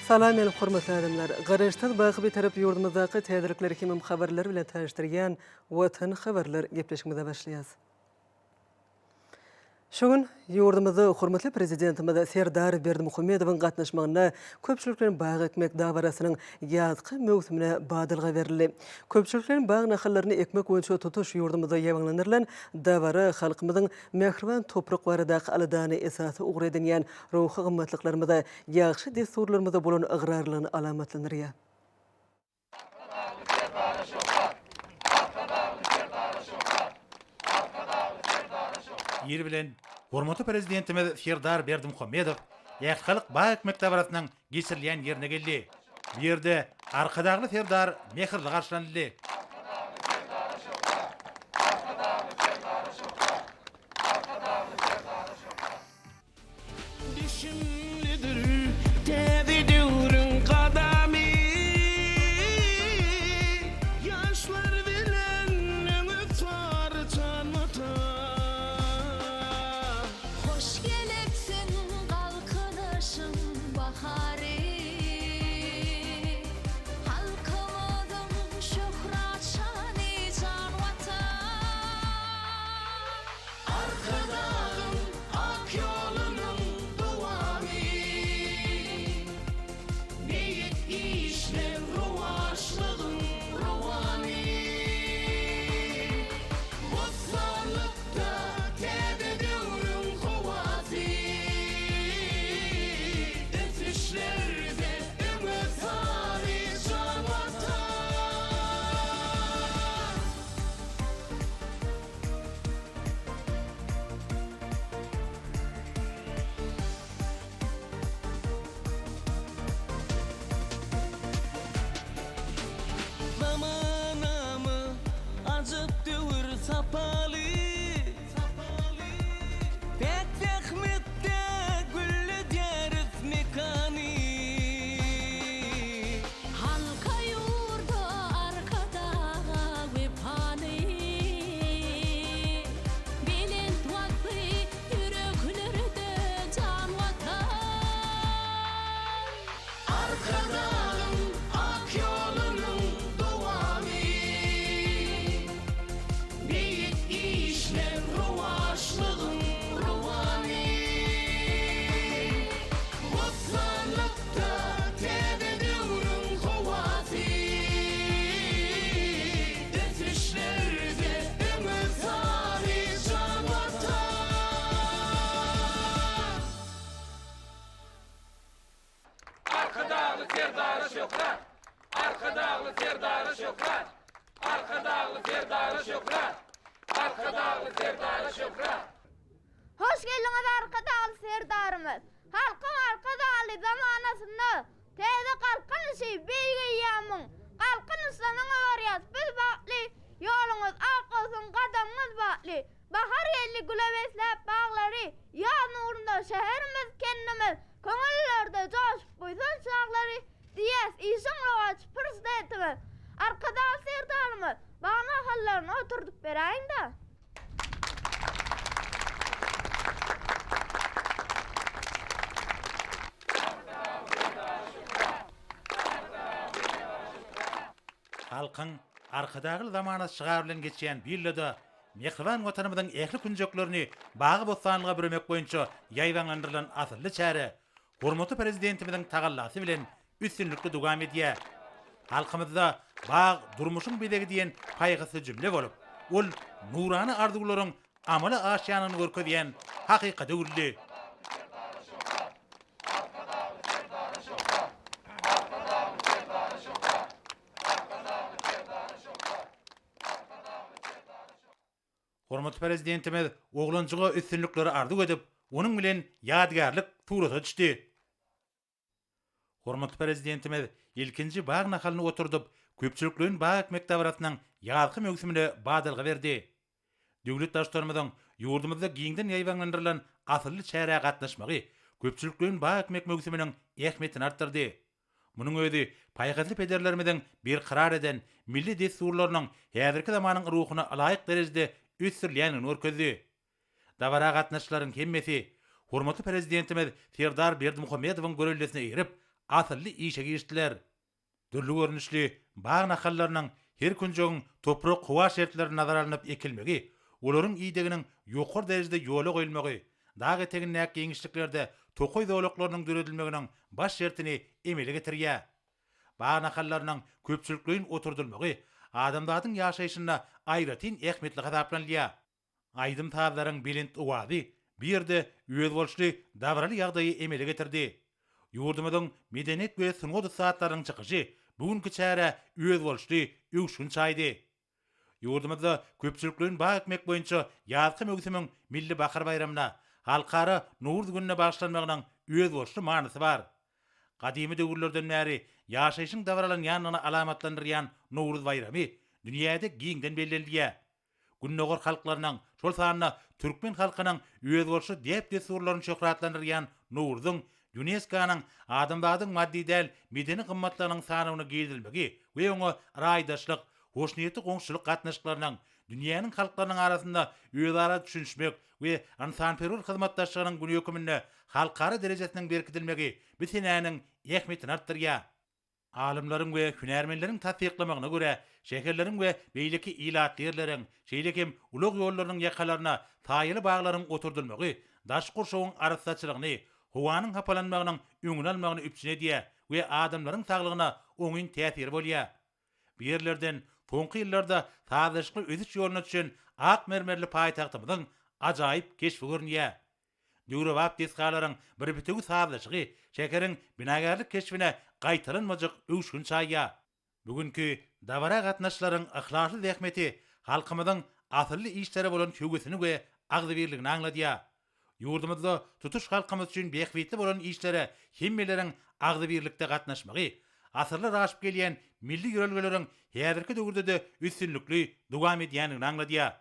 Salam meni hormatly adamlar! Garaşsyz baky Bitarap ýurdumyzdaky täzelikleri hemem habarlar bilen tanyşdyrýan Watan habarlar gepleşigimize başlaýas. Şu gün ýurdumyzda hormatly Prezidentimiz Serdar Berdimuhamedowyň gatnaşmagynda köpçülikleýin bag ekmek dabarasynyň ýazky möwsümine badalga berildi. Köpçülikleýin bag nahallaryny ekmek boýunça tutuş ýurdumyzda ýaýbaňlandyrylan dabara halkymyzyň mähriban toprak baradaky aladany esasy ugur edinýän ruhy gymmatlyklarymyza, ýagşy dessurlarymyza bolan ygrarlylygyny alamatlandyrýar. Ir bilen hormatly Prezidentimiz Serdar Berdimuhamedow ählihalk bag ekmek dabarasynyň geçirilýän ýerine geldi. Bu ýerde Arkadagly Serdar mähirli garşylanyldy. Düşümlidir täze döwrüň gadamy, Ýaşlar bilen öňe sary jan Watan. Hoş gelipsiň Galkynyşyň bahary, Halkymyzyň şöhrat-şany jan Watan. Arkadagyň ak ýolunyň dowamy, Beýik işler rowaçlygyň rowany. Bossanlykda täze döwrüň howasy, Ösüşlerde öňe sary jan Watan. Zamanamyz ajap döwür sapaly, Päk zähmetde gülledýäris mekany. Halka ýurda Arkadaga wepaly. Belent waspy ýüreklerde jan Watan. Arkadagyň ak ýolunyň dowamy. Beýik işler rowaçlygyň rowany. Bossanlykda täze döwrüň howasy. Ösüşlerde öňe sary jan Watan. Arkadagly Serdara şöhrat! Arkadagly Serdara şöhrat! Arkadagly Serdara şöhrat! Arkadagly Serdara şöhrat! Hoş geldiňiz Arkadagly Serdarymyz! Halkyň Arkadagly zamanasynda täze Galkynyşy beýik eýýamyň Galkynyşdan öňe barýas biz bagtly Ýoluňyz ak bolsun gadamyňyz batly Bahar geldi güle besläp baglary Ýaz nurunda şäherimiz kendimiz Köňüllerde joşup buýsanç daglary Diýýäs işiň rowaç Prezidentimiz Arkadag Serdarymyz Bag nahallaryny oturdyp beräýiň-dä. Halkyň Arkadagly zamanasy şygary bilen geçýän bu ýylda-da mähriban Watanymyzyň ähli künjeklerini bagy-bossanlyga büremek boýunça ýaýbaňlandyrylan asylly çäre hormatly Prezidentimiziň tagallasy bilen üstünlikli dowam edýär. Halkymyzda Bag, durmuşyň bezegi diýen paýhasly jümle bolup, ol nurana arzuwlaryň amala aşýanyny görkezýän hakykata öwrüldi. Hormatly Prezidentimiz oglanjyga üstünlikleri arzuw edip, onuň bilen ýadygärlik surata düşdi. Hormatly Prezidentimiz ilkinji bag nahalyny oturdyp, köpçülikleýin bag ekmek dabarasynyň ýazky möwsümine badalga berdi. Döwlet Baştutanymyzyň ýurdumyzda giňden ýaýbaňlandyrylan asylly çärä gatnaşmagy köpçülikleýin bag ekmek möwsüminiň ähmiýetini artdyrdy. Munuň özi paýhasly pederlerimiziň berkarar eden milli dessurlarynyň häzirki zamanyň ruhuna ylaýyk derejede ösdürilýändigini görkezdi. Dabara gatnaşyjylaryň hemmesi hormatly Prezidentimiz Serdar Berdimuhamedowyň göreldesine eýerip, asylly işe girişdiler. Dürli görnüşli bag nahallarynyň her künjegiň toprak-howa şertleri nazara alnyp ekilmegi, olaryň ideginiň ýokary derejede ýola goýulmagy, dag etegindäki giňişliklerde tokaý zolaklarynyň döredilmeginiň baş şertini emele getirýär. Bag nahallarynyň köpçülikleýin oturdylmagy adamzadyň ýaşaýşynda aýratyn ähmiýetli hasaplanylýar. Aýdym-sazlaryň belent owazy bu ýerde özboluşly dabaraly ýagdaýy emele getirdi. Ýurdumyzyň medeniýet we sungat ussatlarynyň çykyşy bu günki çärä özboluşly öwüşgin çaýdy. Ýurdumyzda köpçülikleýin bag ekmek boýunça ýazky möwsümiň Milli bahar baýramyna, Halkara Nowruz gününe bagyşlanmagynyň özboluşly manysy bar. Gadymy döwürlerden bäri ýaşaýşyň dabaralanýandygyny alamatlandyrýan Nowruz baýramy dünýäde giňden bellenilýär. Gündogar halklarynyň, şol sanda türkmen halkynyň özboluşly däp-dessurlaryny şöhratlandyrýan Nowruzyň Ýunesko-nyň Adamzadyň maddy däl medeni gymmatlygynyň sanawyna girizilmegi we oňa raýdaşlyk, hoşniýetli goňşuçylyk gatnaşyklarynyň, dünýäniň halklarynyň arasynda özara düşünişmek we ynsanperwer hyzmatdaşlygynyň güni höküminde halkara derejesiniň berkidilmegi bu senäniň ähmiýetini artdyrýar. Alymlaryň we hünärmenleriň tassyklamagyna görä, şäherleriň we beýleki ilatly ýerleriň, şeýle hem ulag ýollarynyň ýakalaryna saýaly baglaryň oturdylmagy daşky gurşawyň arassaçylygyny, howanyň hapalanmagynyň öňüni almagyny üpjün edýär we adamlaryň saglygyna oňyn täsiri bolýar. Bu ýerlerden soňky ýyllarda sazlaşykly ösüş ýoluna düşen ak mermerli paýtagtymyzyň ajaýyp keşbi görünýär. Döwrebap desgalaryň bir bitewi sazlaşygy şäheriň binagärlik keşbine gaýtalanmajak öwüşgin çaýýar. Bu günki dabara gatnaşyjylaryň yhlasly zähmeti halkymyzyň asylly işlere bolan höwesini we agzybirligini aňladýar. Ýurdumyzda tutuş halkymyz üçin bähbitli bolan işlere hemmeleriň agzybirlikde gatnaşmagy, asyrlar aşyp gelýän milli ýörelgeleriň häzirki döwürde-de üstünlikli dowam edýändigini aňladýar.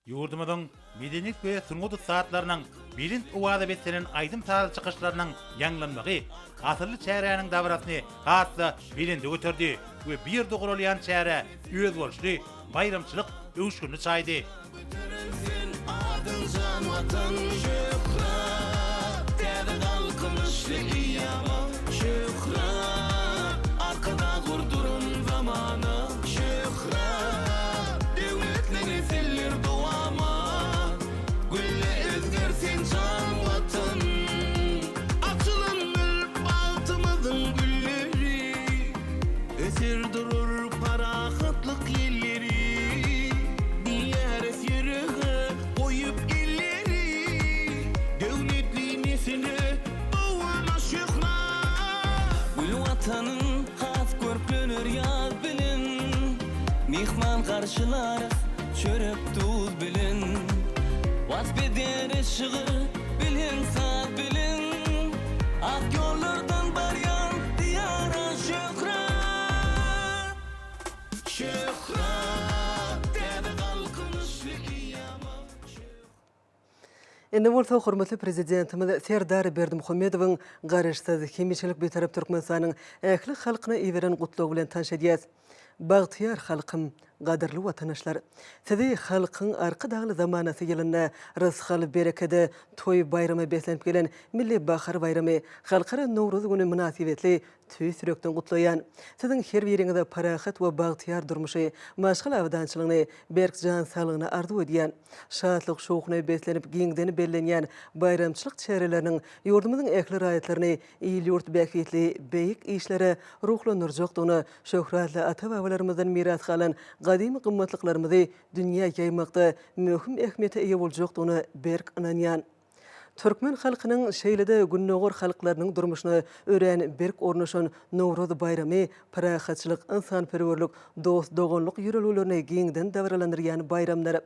Ýurdumyzyň medeniýet we sungat ussatlarynyň belent owaza beslenen aýdym-sazly çykyşlarynyň ýaňlanmagy asylly çäräniň dabarasyny has-da belende göterdi we bu ýerde guralýan çärä özboluşly baýramçylyk öwüşginini çaýdy. Göterilsin adyň jan Watan Şöhrat täze galkynyşly eýýama Şöhrat Arkadag gurduran zamana Şöhrat döwletli nesiller dowamat Gülle özger sen jan Watan Açylandyr bagtymyzyň gülleri Öser durur parahatlyk ýelleri Diýýäris ýürege goýup elleri Döwletli nesile dowama şöhrat Gül Watanyň Has görklener ýaz bilen, Myhman garşylarys çörek duz bilen. Wasp ederis şygyr bilen saz bilen, Ak ýollardan barýan Diýara şöhrat! Şöhrat, täze galkynyşly eýýama şöhrat! Indi bolsa hormatly Prezidentimiz Serdar Berdimuhamedowyň Garaşsyz, hemişelik Bitarap Türkmenistanyň ähli halkyna iberen Gutlagy bilen tanyş edýäs. Bagtyýar halkym, gadyrly watandaşlar! Sizi Halkyň Arkadagly zamanasy ýylynda rysgal-berekede, toý-baýrama beslenip gelen Milli bahar baýramy, Halkara Nowruz güni mynasybetli tüýs ýürekden gutlaýan. Siziň her biriňize parahat we bagtyýar durmuşy, maşgala abadançylygyny, berk jan saglygyny arzuw edýän. Şatlyk-şowhuna beslenip giňden bellenýän baýramçylyk çäreleriniň ýurdumyzyň ähli raýatlaryny il-ýurt bähbitli beýik işlere ruhlandyrjakdygyna, şöhratly ata-babalarymyzdan miras galan gadymy gymmatlyklarymyzy dünýä ýaýmakda möhüm ähmiýete eýe boljakdygyna berk ynanýan. Türkmen halkynyň, şeýle-de Gündogar halklarynyň durmuşyna örän berk ornaşan Nowruz baýramy parahatçylyk, ynsanperwerlik, dost-doganlyk ýörelgelerini giňden dabaralandyrýan baýramdyr.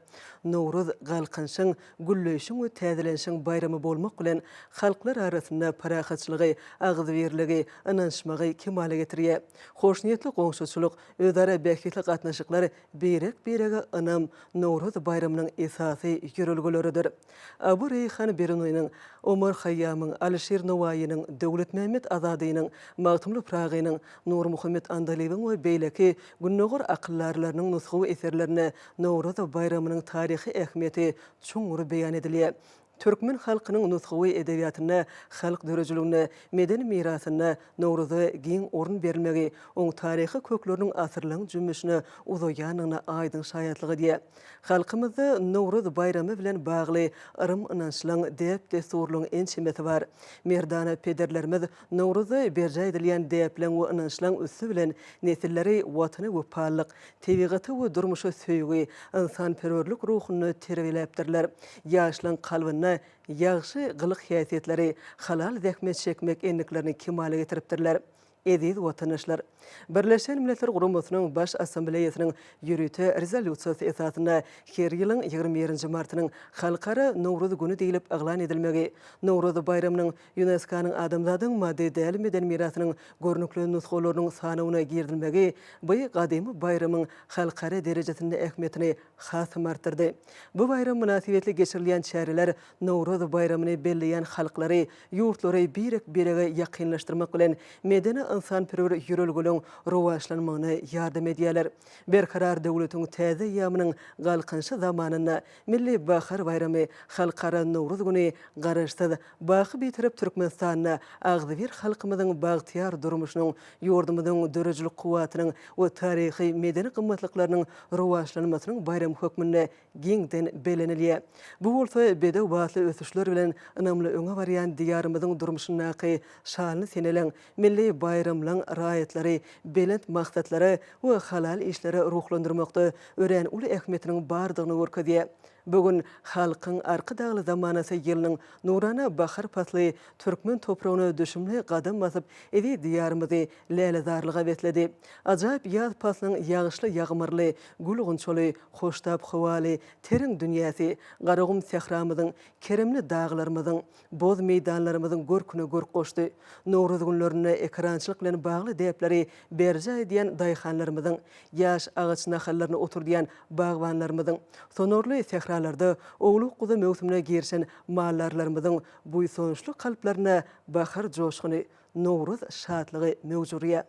Nowruz galkynyşyň, gülleýşiň we täzelenişiň baýramy bolmak bilen, halklar arasynda parahatçylygy, agzybirligi, ynanyşmagy kemala getirýär. Hoşniýetli goňşuçylyk, özara bähbitli gatnaşyklar birek-birege ynam Nowruz baýramynyň esasy ýörelgeleridir. Abu Reýhan Birunynyň, Omar Haýýamyň, Alyşir Nowaýynyň, Döwletmämmet Azadynyň, Magtymguly Pyragynyň, Nurmuhammet Andalybyň we beýleki Gündogar akyldarlarynyň nusgawy eserlerinde Nowruz baýramynyň taryhy ähmiýeti çuňňur beýan edilýär. Türkmen halkynyň nusgawy edebiýatynda, halk döredijiliginde, medeni mirasynda Nowruza giň orun berilmegi oň taryhy kökleriniň asyrlaryň jümmüşine uzaýandygyna aýdyň şaýatlyk edýär. Halkymyzda Nowruz baýramy bilen bagly yrym-ynançlaryň, däp-dessurlaryň ençemesi bar. Merdana pederlerimiz Nowruzda berjaý edilýän däpleriň we ynançlaryň üsti bilen nesilleri Watana wepalylyk, tebigata we durmuşa söýgi, ynsanperwerlik ruhunda terbiýeläpdirler. Ýaşlaryň kalbynda ýagşy gylyk-häsiýetleri, halal zähmet çekmek endiklerini kemala getiripdirler. Eziz watandaşlar! Birleşen Milletler Guramasynyň Baş Assambleýasynyň ýörite Rezolýusiýasy esasynda her ýylyň 21-nji martynyň Halkara Nowruz güni diýlip yglan edilmegi, Nowruz baýramynyň ÝUNESKO-nyň adamzadyň maddy däl medeni mirasynyň görnükli nusgalarynyň sanawyna girizilmegi bu gadymy baýramyň halkara derejesinde ähmiýetini hasam artdyrdy. Bu baýram mynasybetli geçirilýän çäreler Nowruz baýramyny belleýän halklary, ýurtlary birek-birege ýakynlaşdyrmak bilen, medeni-ynsanperwer ýörelgeleriň rowaçlanmagyna ýardam edýärler. Berkarar döwletiň täze eýýamynyň Galkynyşy zamanynda Milli bahar baýramy, Halkara Nowruz güni Garaşsyz, baky Bitarap Türkmenistanda agzybir halkymyzyň bagtyýar durmuşynyň, ýurdumyzyň döredijilik kuwwatynyň we taryhy-medeni gymmatlyklarynyň rowaçlanmasynyň baýramy hökmünde giňden bellenilýär. Bu bolsa bedew batly ösüşler bilen ynamly öňe barýan Diýarymyzyň durmuşyndaky şanly seneleň, milli baýramlaň raýatlary belent maksatlara we halal işlere ruhlandyrmakda örän uly ähmiýetiniň bardygyny görkezýär. Bu gün Halkyň Arkadagly zamanasy ýylynyň nurana bahar pasly türkmen topragyna düşümli gadam basyp, eziz Diýarymyzy lälezarlyga besledi. Ajaýyp ýaz paslynyň ýagyşly-ýagmyrly, gül-gunçaly, hoştap howaly, tereň dünýäsi Garagum sähramyzyň, keremli daglarymyzyň, boz meýdanlarymyzyň görküne görk goşdy. Nowruz günlerinde ekerançylyk bilen bagly däpleri berjaý edýän daýhanlarymyzyň, ýaş agaç nahallaryny oturdýan bagbanlarymyzyň, sonarly sähralarda owlak-guzy möwsümine girişen maldarlarymyzyň buýsançly kalplarynda bahar joşguny, Nowruz şatlygy möwç urýar.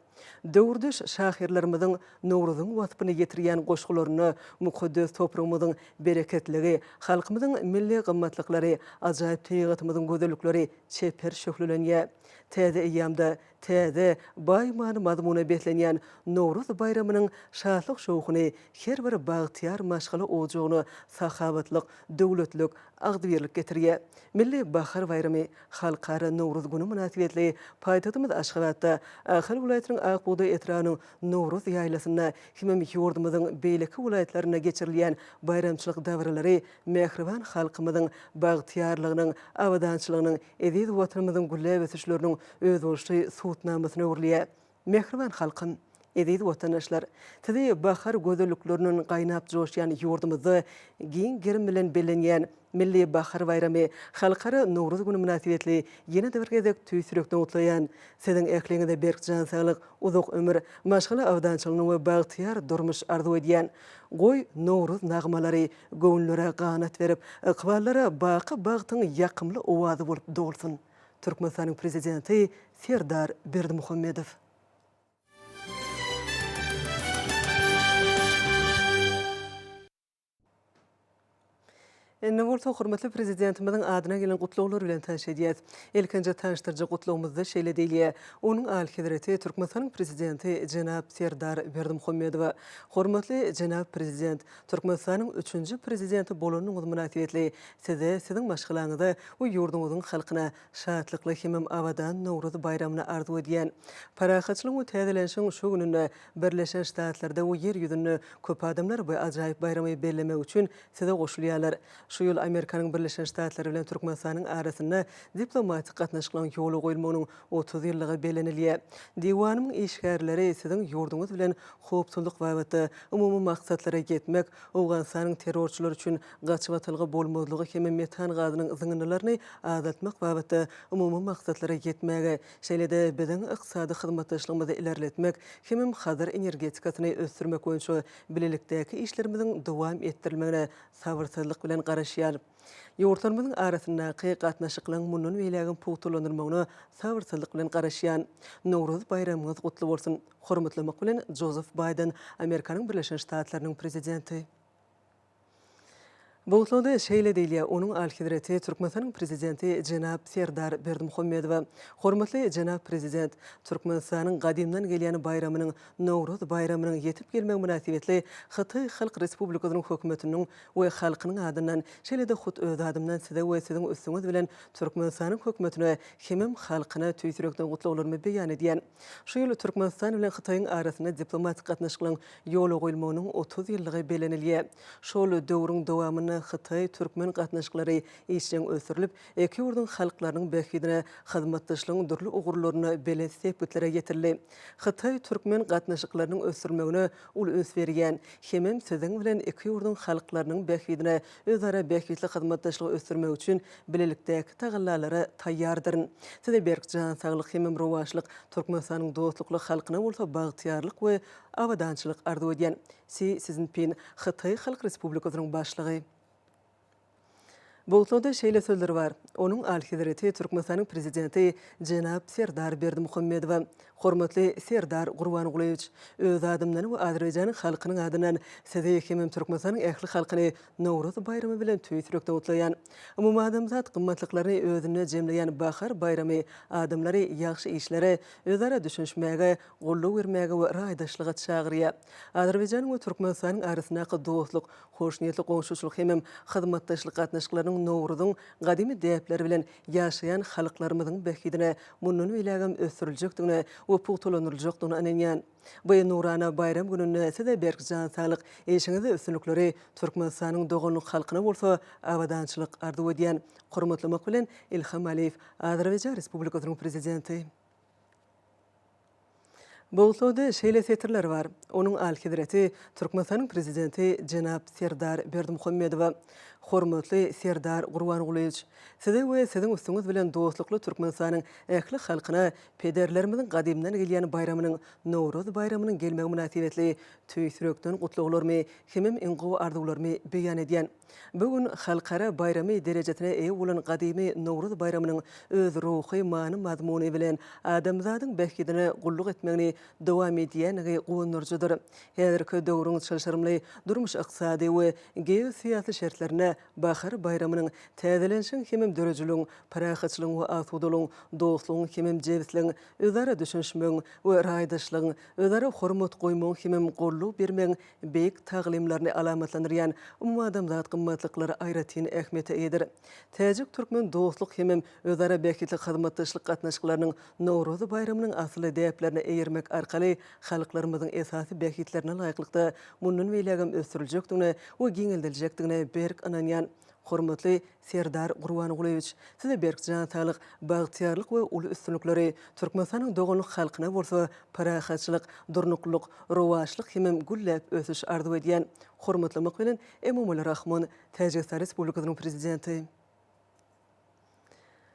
Döwürdeş şahyrlarymyzyň Nowruzyň waspyny ýetirýän goşgularynda mukaddes topragymyzyň bereketligi, halkymyzyň milli gymmatlyklary, ajaýyp tebigatymyzyň gözellikleri çeper şöhlelenýär. Täze eýýamda täze, baý many-mazmuna beslenýän Nowruz baýramynyň şatlyk-şowhuny her bir bagtyýar maşgala ojagyna sahawatlyk, döwletlilik, agzybirlik getirýär. Milli bahar baýramy, Halkara Nowruz güni mynasybetli paýtagtymyz Aşgabatda, Ahal welaýatynyň Ak bugdaý etrabynyň Nowruz ýaýlasynda hemem ýurdumyzyň beýleki welaýatlarynda geçirilýän baýramçylyk dabaralary mähriban halkymyzyň bagtyýarlygynyň, abadançylygynyň, eziz Watanymyzyň gülläp ösüşleriniň özboluşly subutnamasyna öwrülýär. Mähriban halkym! Eziz watandaşlar! Sizi bahar gözelliklerinden gaýnap joşýan ýurdumyzda giň gerim bilen bellenýän Milli bahar baýramy, Halkara Nowruz güni mynasybetli ýene-de bir gezek tüýs ýürekden gutlaýan. Siziň ähliňize berk jan saglyk, uzak ömür, maşgala abadançylygyny we bagtyýar durmuş arzuw edýän. Goý, Nowruz nagmalary göwünlere ganat berip, ykballara baky bagtyň ýakymly owazy bolup dolsun! Türkmenistanyň Prezidenti Serdar Berdimuhamedow. Indi bolsa hormatly Prezidentimiziň adyna gelen gutlaglar bilen tanyş edýäs. Ilkinji tanyşdyryjy gutlagymyzda şeýle diýilýär, Onuň Alyhezreti Türkmenistanyň Prezidenti jenap Serdar Berdimuhamedowa, Hormatly jenap Prezident, Türkmenistanyň üçünji Prezidenti bolanyňyz mynasybetli Size, Siziň maşgalaňyza we ýurduňyzyň halkyna şatlykly hemem abadan Nowruz baýramyny arzuw edýän. Parahatçylygyň we täzelenişiň şu gününde Birleşen Ştatlarda we Ýer ýüzünde köp adamlar bu ajaýyp baýramy bellemek üçin Size goşulýarlar. Şu ýyl Amerikanyň Birleşen Ştatlary bilen Türkmenistanyň arasynda diplomatik gatnaşyklaryň ýola goýulmagynyň 30 ýyllygy bellenilýär. Diwanymyň işgärleri Siziň ýurduňyz bilen howpsuzlyk babatda umumy maksatlara ýetmek, Owganystanyň terrorçylar üçin gaçybatalga bolmazlygy hem metan gazynyň zyňyndylaryny azaltmak babatda umumy maksatlara ýetmäge, şeýle-de biziň ykdysady hyzmatdaşlygymyzy ilerletmek hemem Hazar energetikasyny ösdürmek boýunça bilelikdäki işlerimiziň dowam etdirilmegine sabyrsyzlyk bilen garaşýar. Ýurtlarymyzyň arasyndaky gatnaşyklaryň mundan beýlägem pugtalandyrylmagyna sabyrsyzlyk bilen garaşýan. Nowruz baýramyňyz gutly bolsun! Hormatlamak bilen, Jozef Baýden, Amerikanyň Birleşen Ştatlarynyň Prezidenti. Bu gutlagda şeýle diýilýär, Onuň Alyhezreti Türkmenistanyň Prezidenti jenap Serdar Berdimuhamedowa, Hormatly jenap Prezident, Türkmenistanyň gadymdan gelýän baýramynyň Nowruz baýramynyň ýetip gelmegi mynasybetli Hytaý Halk Respublikasynyň Hökümetiniň we halkynyň adyndan, şeýle-de hut öz adymdan Size we Siziň üstüňiz bilen Türkmenistanyň Hökümetine hemem halkyna tüýs ýürekden gutlaglarymy beýan edýän. Şu ýyl Türkmenistan bilen Hytaýyň arasynda diplomatik gatnaşyklaryň ýola goýulmagynyň 30 ýyllygy bellenilýär. Şol döwrüň dowamynda hytaý-türkmen gatnaşyklary işjeň ösdürilip, iki ýurduň halklarynyň bähbidine hyzmatdaşlygyň dürli ugurlarynda belent sepgitlere ýetirildi. Hytaý-türkmen gatnaşyklarynyň ösdürilmegine uly üns berýän hemem siziň bilen iki ýurduň halklarynyň bähbidine özara bähbitli hyzmatdaşlygy ösdürmek üçin bilelikdäki tagallalara taýýardyryn. Size berk jan saglyk hemem rowaçlyk, Türkmenistanyň dostlukly halkyna bolsa bagtyýarlyk we abadançylyk arzuw edýän. Si Szinpin, Hytaý Halk Respublikasynyň Başlygy. Butlada şeýle sözler bar, Onuň Alyhezreti Türkmenistanyň Prezidenti jenap Serdar Berdimuhamedowa, Hormatly Serdar Gurbangulyýewiç, öz adymdan we Azerbaýjanyň halkynyň adyndan Sizi hemem Türkmenistanyň ähli halkyny Nowruz baýramy bilen tüýs ýürekden gutlaýan. Umumadamzat gymmatlyklaryny özünde jemleýän bahar baýramy adamlary ýagşy işlere, özara düşünişmäge, goldaw bermäge we raýdaşlyga çagyrýar. Azerbaýjanyň we Türkmenistanyň arasyndaky dostluk, hoşniýetli goňşuçylyk hemem hyzmatdaşlyk gatnaşyklarynyň Nowruzyň gadymy däpleri bilen ýaşaýan halklarymyzyň bähbidine mundan beýlägem ösdüriljekdigine we pugtalandyryljakdygyna ynanýan. Bu nurana baýram gününde Size berk jan saglyk, işiňizde üstünlikleri, Türkmenistanyň doganlyk halkyna bolsa abadançylyk arzuw edýän. Hormatlamak bilen, Ilham Aliýew, Azerbaýjan Respublikasynyň Prezidenti. Bogslawda şeýle setirler bar, Onuň Alyhezreti Türkmenistanyň Prezidenti jenap Serdar Berdimuhamedowa, Hormatly Serdar Gurbangulyýewiç! Size we Siziň üstüňiz bilen dostlukly Türkmenistanyň ähli halkyna pederlerimiziň gadymdan gelýän baýramynyň Nowruz baýramynyň gelmegi mynasybetli tüýs ýürekden gutlaglarymy hemem iň gowy arzuwlarymy beýan edýän. Bu gün halkara baýramy derejesine eýe bolan gadymy Nowruz baýramynyň öz ruhy many-mazmuny bilen adamzadyň bähbidine gulluk etmegini dowam edýändigi guwandyryjydyr. Häzirki döwrüň çylşyrymly durmuş-ykdysady we geosyýasy şertlerinde bahar baýramynyň täzelenişiň hemem döredijiligiň, parahatçylygyň we asudalygyň, dostlugyň hemem jebisligiň, özara düşünişmegiň we raýdaşlygyň, özara hormat goýmagyň hemem goldaw bermegiň beýik taglymlaryny alamatlandyrýan umumadamzat gymmatlyklary aýratyn ähmiýete eýedir. Täjik-türkmen dostluk hemem özara bähbitli hyzmatdaşlyk gatnaşyklarynyň Nowruz baýramynyň asylly däplerine eýermek arkaly halklarymyzyň esasy bähbitlerine laýyklykda mundan beýlägem ösdüriljekdigine we giňeldiljekdigine berk ynanýan. Hormatly Serdar Gurbangulyýewiç, Size berk jan saglyk, bagtyýarlyk we uly üstünlikleri, Türkmenistanyň doganlyk halkyna bolsa parahatçylyk, durnuklylyk, rowaçlyk hemem gülläp ösüş arzuw edýän. Hormatlamak bilen, Emomali Rahmon, Täjigistan Respublikasynyň Prezidenti.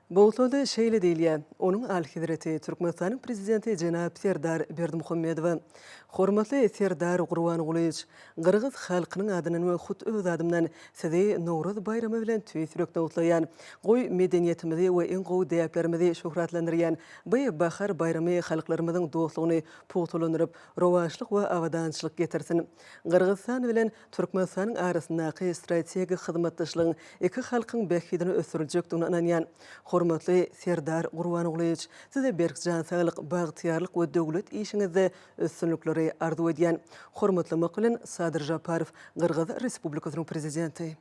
Bogslawda şeýle diýilýär, Onuň Alyhezreti, Türkmenistanyň Prezidenti jenap Serdar Berdimuhamedowa, Hormatly Serdar Gurbangulyýewiç, gyrgyz halkynyň adyndan we hut öz adymdan Sizi Nowruz baýramy bilen tüýs ýürekden gutlaýan. Goý, medeniýetimizi we iň gowy däplerimizi şöhratlandyrýan bu bahar baýramy halklarymyzyň dostlugyny pugtalandyryp, rowaçlyk we abadançylyk getirsin. Gyrgyzystan bilen Türkmenistanyň arasyndaky strategik hyzmatdaşlygyň iki halkyň bähbidine ösdüriljekdigine ynanýan. Hormatly Serdar Gurbangulyýewiç, Size berk jan saglyk, bagtyýarlyk we döwlet işiňizde üstünlikleri arzuw edýän. Hormatlamak bilen, Sadyr Žaparow, Gyrgyz Respublikasynyň Prezidenti.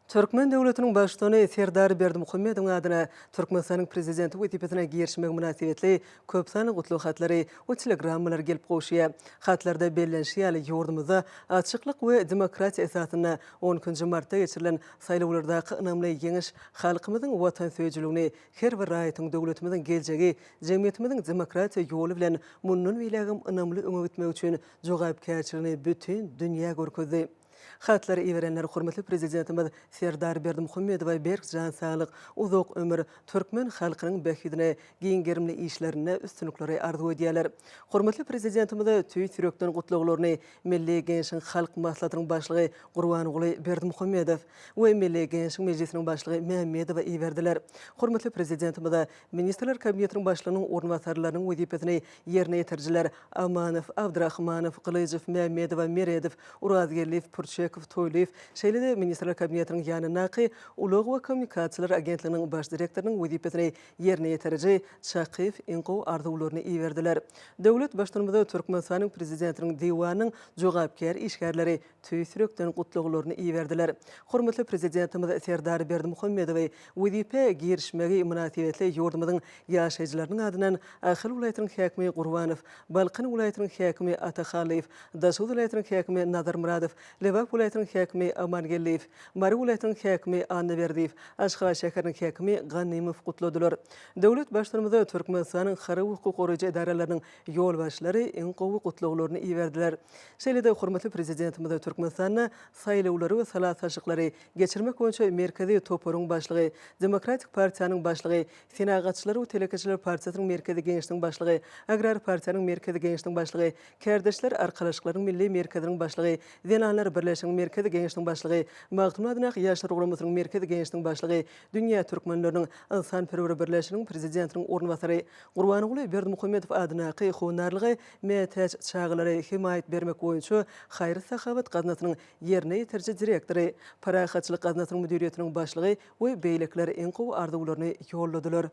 Türkmen döwletiniň Baştutany Serdar Berdimuhamedowyň adyna Türkmenistanyň Prezidenti wezipesine girişmegi mynasybetli köpsanly gutlag hatlary we telegrammalar gelip gowuşýar. Hatlarda bellenişi ýaly, ýurdumyzda açyklyk we demokratiýa esasynda on ikinji martda geçirilen saýlawlardaky ynamly ýeňiş halkymyzyň watansöýüjiligini, her bir raýatyň döwletimiziň geljegi, jemgyýetimiziň demokratiýa ýoly bilen mundan beýlägem ynamly öňe gitmegi üçin jogapkärçiligini bütin dünýä görkezdi. Hatlary iberenler hormatly Prezidentimiz Serdar Berdimuhamedowa berk jan saglyk, uzak ömür, türkmen halkynyň bähbidine giň gerimli işlerinde üstünlikleri arzuw edýärler. Hormatly Prezidentimize tüýs ýürekden gutlaglaryny Milli Geňeşiň Halk Maslahatynyň Başlygy Gurbanguly Berdimuhamedow we Milli Geňeşiň Mejlisiniň Başlygy Mämmedowa iberdiler. Hormatly Prezidentimize Ministrler Kabinetiniň Başlygynyň orunbasarlarynyň wezipesini ýerine ýetirijiler Amanow, Abdrahmanow, Gylyjow, Mämmedowa, Meredow, Urazgeldiýew, Pürçekow, Toýlyýew, şeýle-de Ministrler Kabinetiniň ýanyndaky Ulag we kommunikasiýalar agentliginiň baş direktorynyň wezipesini ýerine ýetiriji Çakyýew iň gowy arzuwlaryny iberdiler. Döwlet Baştutanymyza Türkmenistanyň Prezidentiniň Diwanynyň jogapkär işgärleri tüýs ýürekden gutlaglaryny iberdiler. Hormatly Prezidentimiz Serdar Berdimuhamedowy wezipä girişmegi mynasybetli ýurdumyzyň ýaşaýjylarynyň adyndan Ahal welaýatynyň häkimi Gurbanow, Balkan welaýatynyň häkimi Atahallyýew, Daşoguz welaýatynyň häkimi Nazarmyradow, Lebap welaýatynyň häkimi Amangeldiýew, Mary welaýatynyň häkimi Annaberdiýew, Aşgabat şäheriniň häkimi Ganymow gutladylar. Döwlet Baştutanymyza Türkmenistanyň harby hukuk goraýjy edaralarynyň ýolbaşçylary iň gowy gutlaglaryny iberdiler. Şeýle-de hormatly Prezidentimize Türkmenistanda saýlawlary we sala salşyklary geçirmek boýunça Merkezi toparyň başlygy, Demokratik partiýanyň başlygy, Senagatçylar we telekeçiler partiýasynyň Merkezi Geňeşiniň başlygy, Agrar partiýanyň Merkezi Geňeşiniň başlygy, Kärdeşler arkalaşyklarynyň Milli merkeziniň başlygy, Zenanlar birleşiginiň Merkezi Geňeşiniň başlygy, Magtymguly adyndaky Ýaşlar guramasynyň Merkezi Geňeşiniň başlygy, Dünýä türkmenleriniň ynsanperwer birleşiginiň prezidentiniň orunbasary, Gurbanguly Berdimuhamedow adyndaky howandarlyga mätäç çagalara hemaýat bermek boýunça haýyr-sahawat gaznasynyň ýerine ýetiriji direktory, Parahatçylyk gaznasynyň müdiriýetiniň başlygy we beýlekiler iň gowy arzuwlaryny ýolladylar.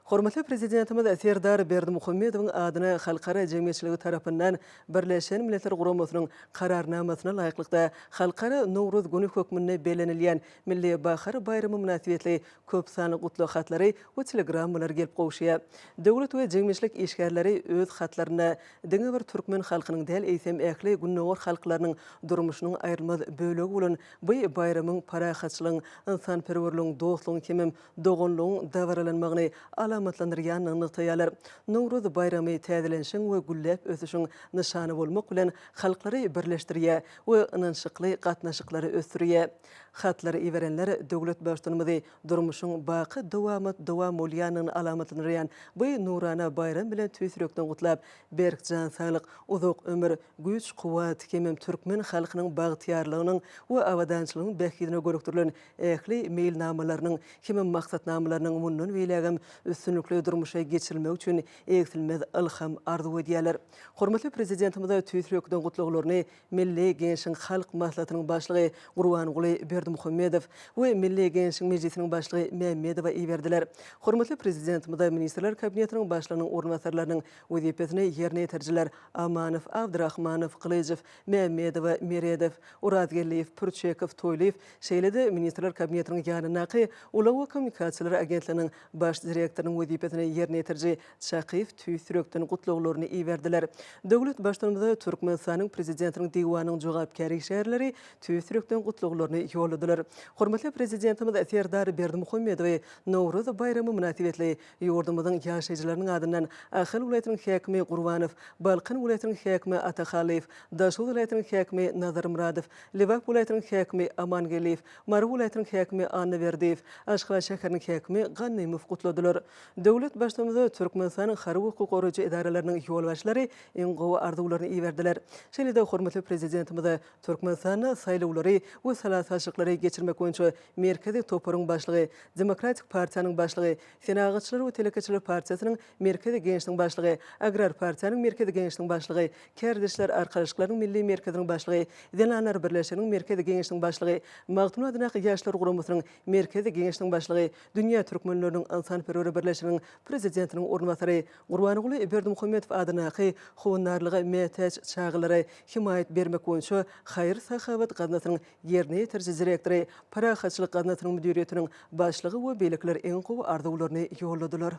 Hormatly Prezidentimiz Serdar Berdimuhamedowyň adyna halkara jemgyýetçiligi tarapyndan Birleşen Milletler Guramasynyň Kararnamasyna laýyklykda Halkara Nowruz güni hökmünde bellenilýän Milli bahar baýramy mynasybetli köp sanly gutlag hatlary we telegrammalar gelip gowuşýar. Döwlet we jemgyýetçilik işgärleri öz hatlarynda diňe bir türkmen halkynyň däl, eýsem ähli gündogar halklarynyň durmuşynyň aýrylmaz bölegi bolan bu baýramyň parahatçylygyň, ynsanperwerligiň, dostlugyň hemem doganlygyň dabaralanmagyny alamatlandyrýandygyny nygtaýarlar. Nowruz baýramy täzelenişiň we gülläp ösüşiň nyşany bolmak bilen, halklary birleşdirýär we ynanyşykly gatnaşyklary ösdürýär. Hatlary iberenler döwlet Baştutanymyzy durmuşyň baky dowamat dowam bolýandygyny alamatlandyrýan bu nurana baýram bilen tüýs ýürekden gutlap, berk jan saglyk, uzak ömür, güýç-kuwwat hemem türkmen halkynyň bagtyýarlygynyň we abadançylygynyň bähbidine gönükdirilen ähli meýilnamalarynyň hemem maksatnamalarynyň mundan beýlägem üstünlikli durmuşa geçirilmegi üçin egsilmez ylham arzuw edýärler. Hormatly Prezidentimize tüýs ýürekden gutlaglaryny Milli Geňeşiň Halk Maslahatynyň Başlygy Gurbanguly Berdimuhamedow we Milli Geňeşiň Mejlisiniň Başlygy Mämmedowa iberdiler. Hormatly Prezidentimize Ministrler Kabinetiniň Başlygynyň orunbasarlarynyň wezipesini ýerine ýetirijiler Amanow, Abdrahmanow, Gylyjow, Mämmedowa, Meredow, Orazgeldiýew, Pürçekow, Toýlyýew, şeýle-de Ministrler Kabinetiniň ýanyndaky Ulag we kommunikasiýalar agentliginiň Baş direktorynyň wezipesini ýerine ýetiriji Çakyýew tüýs ýürekden gutlaglaryny iberdiler. Döwlet Baştutanymyza Türkmenistanyň Prezidentiniň Diwanynyň jogapkär işgärleri tüýs ýürekden gutlaglaryny ýolladylar. Hormatly Prezidentimiz Serdar Berdimuhamedowy Nowruz baýramy mynasybetli ýurdumyzyň ýaşaýjylarynyň adyndan Ahal welaýatynyň häkimi Gurbanow, Balkan welaýatynyň häkimi Atahallyýew, Daşoguz welaýatynyň häkimi Nazarmyradow, Lebap welaýatynyň häkimi Amangeldiýew, Mary welaýatynyň häkimi Annaberdiýew, Aşgabat şäheriniň häkimi Gannymow gutladylar. Döwlet Baştutanymyza Türkmenistanyň harby hukuk goraýjy edaralarynyň ýolbaşçylary iň gowy arzuwlaryny iberdiler. Şeýle-de hormatly Prezidentimize Türkmenistanda saýlawlary we sala salşyklary geçirmek boýunça Merkezi toparyň başlygy, Demokratik partiýanyň başlygy, Senagatçylar we telekeçiler partiýasynyň Merkezi Geňeşiniň başlygy, Agrar partiýanyň Merkezi Geňeşiniň başlygy, Kärdeşler arkalaşyklarynyň Milli merkeziniň başlygy, Zenanlar birleşiginiň Merkezi Geňeşiniň başlygy, Magtymguly adyndaky Ýaşlar guramasynyň Merkezi Geňeşiniň başlygy, Dünýä türkmenleriniň ynsanperwer birleşiginiň Prezidentiniň orunbasary, Gurbanguly Berdimuhamedow adyndaky Howandarlyga mätäç çagalara hemaýat bermek boýunça haýyr-sahawat gaznasynyň ýerine ýetiriji direktory, Parahatçylyk gaznasynyň müdiriýetiniň başlygy we beýlekiler iň gowy arzuwlaryny ýolladylar.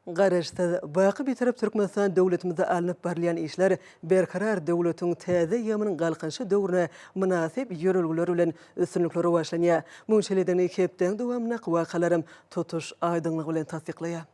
Garaşsyz, baky Bitarap Türkmenistan döwletimizde alnyp barylýan işler Berkarar döwletiň täze eýýamynyň Galkynyşy döwrüne mynasyp ýörelgeler bilen üstünlikli rowaçlanýar. Munuň şeýledigini hepdäň dowamyndaky wakalaram tutuş aýdyňlygy bilen tassyklaýar.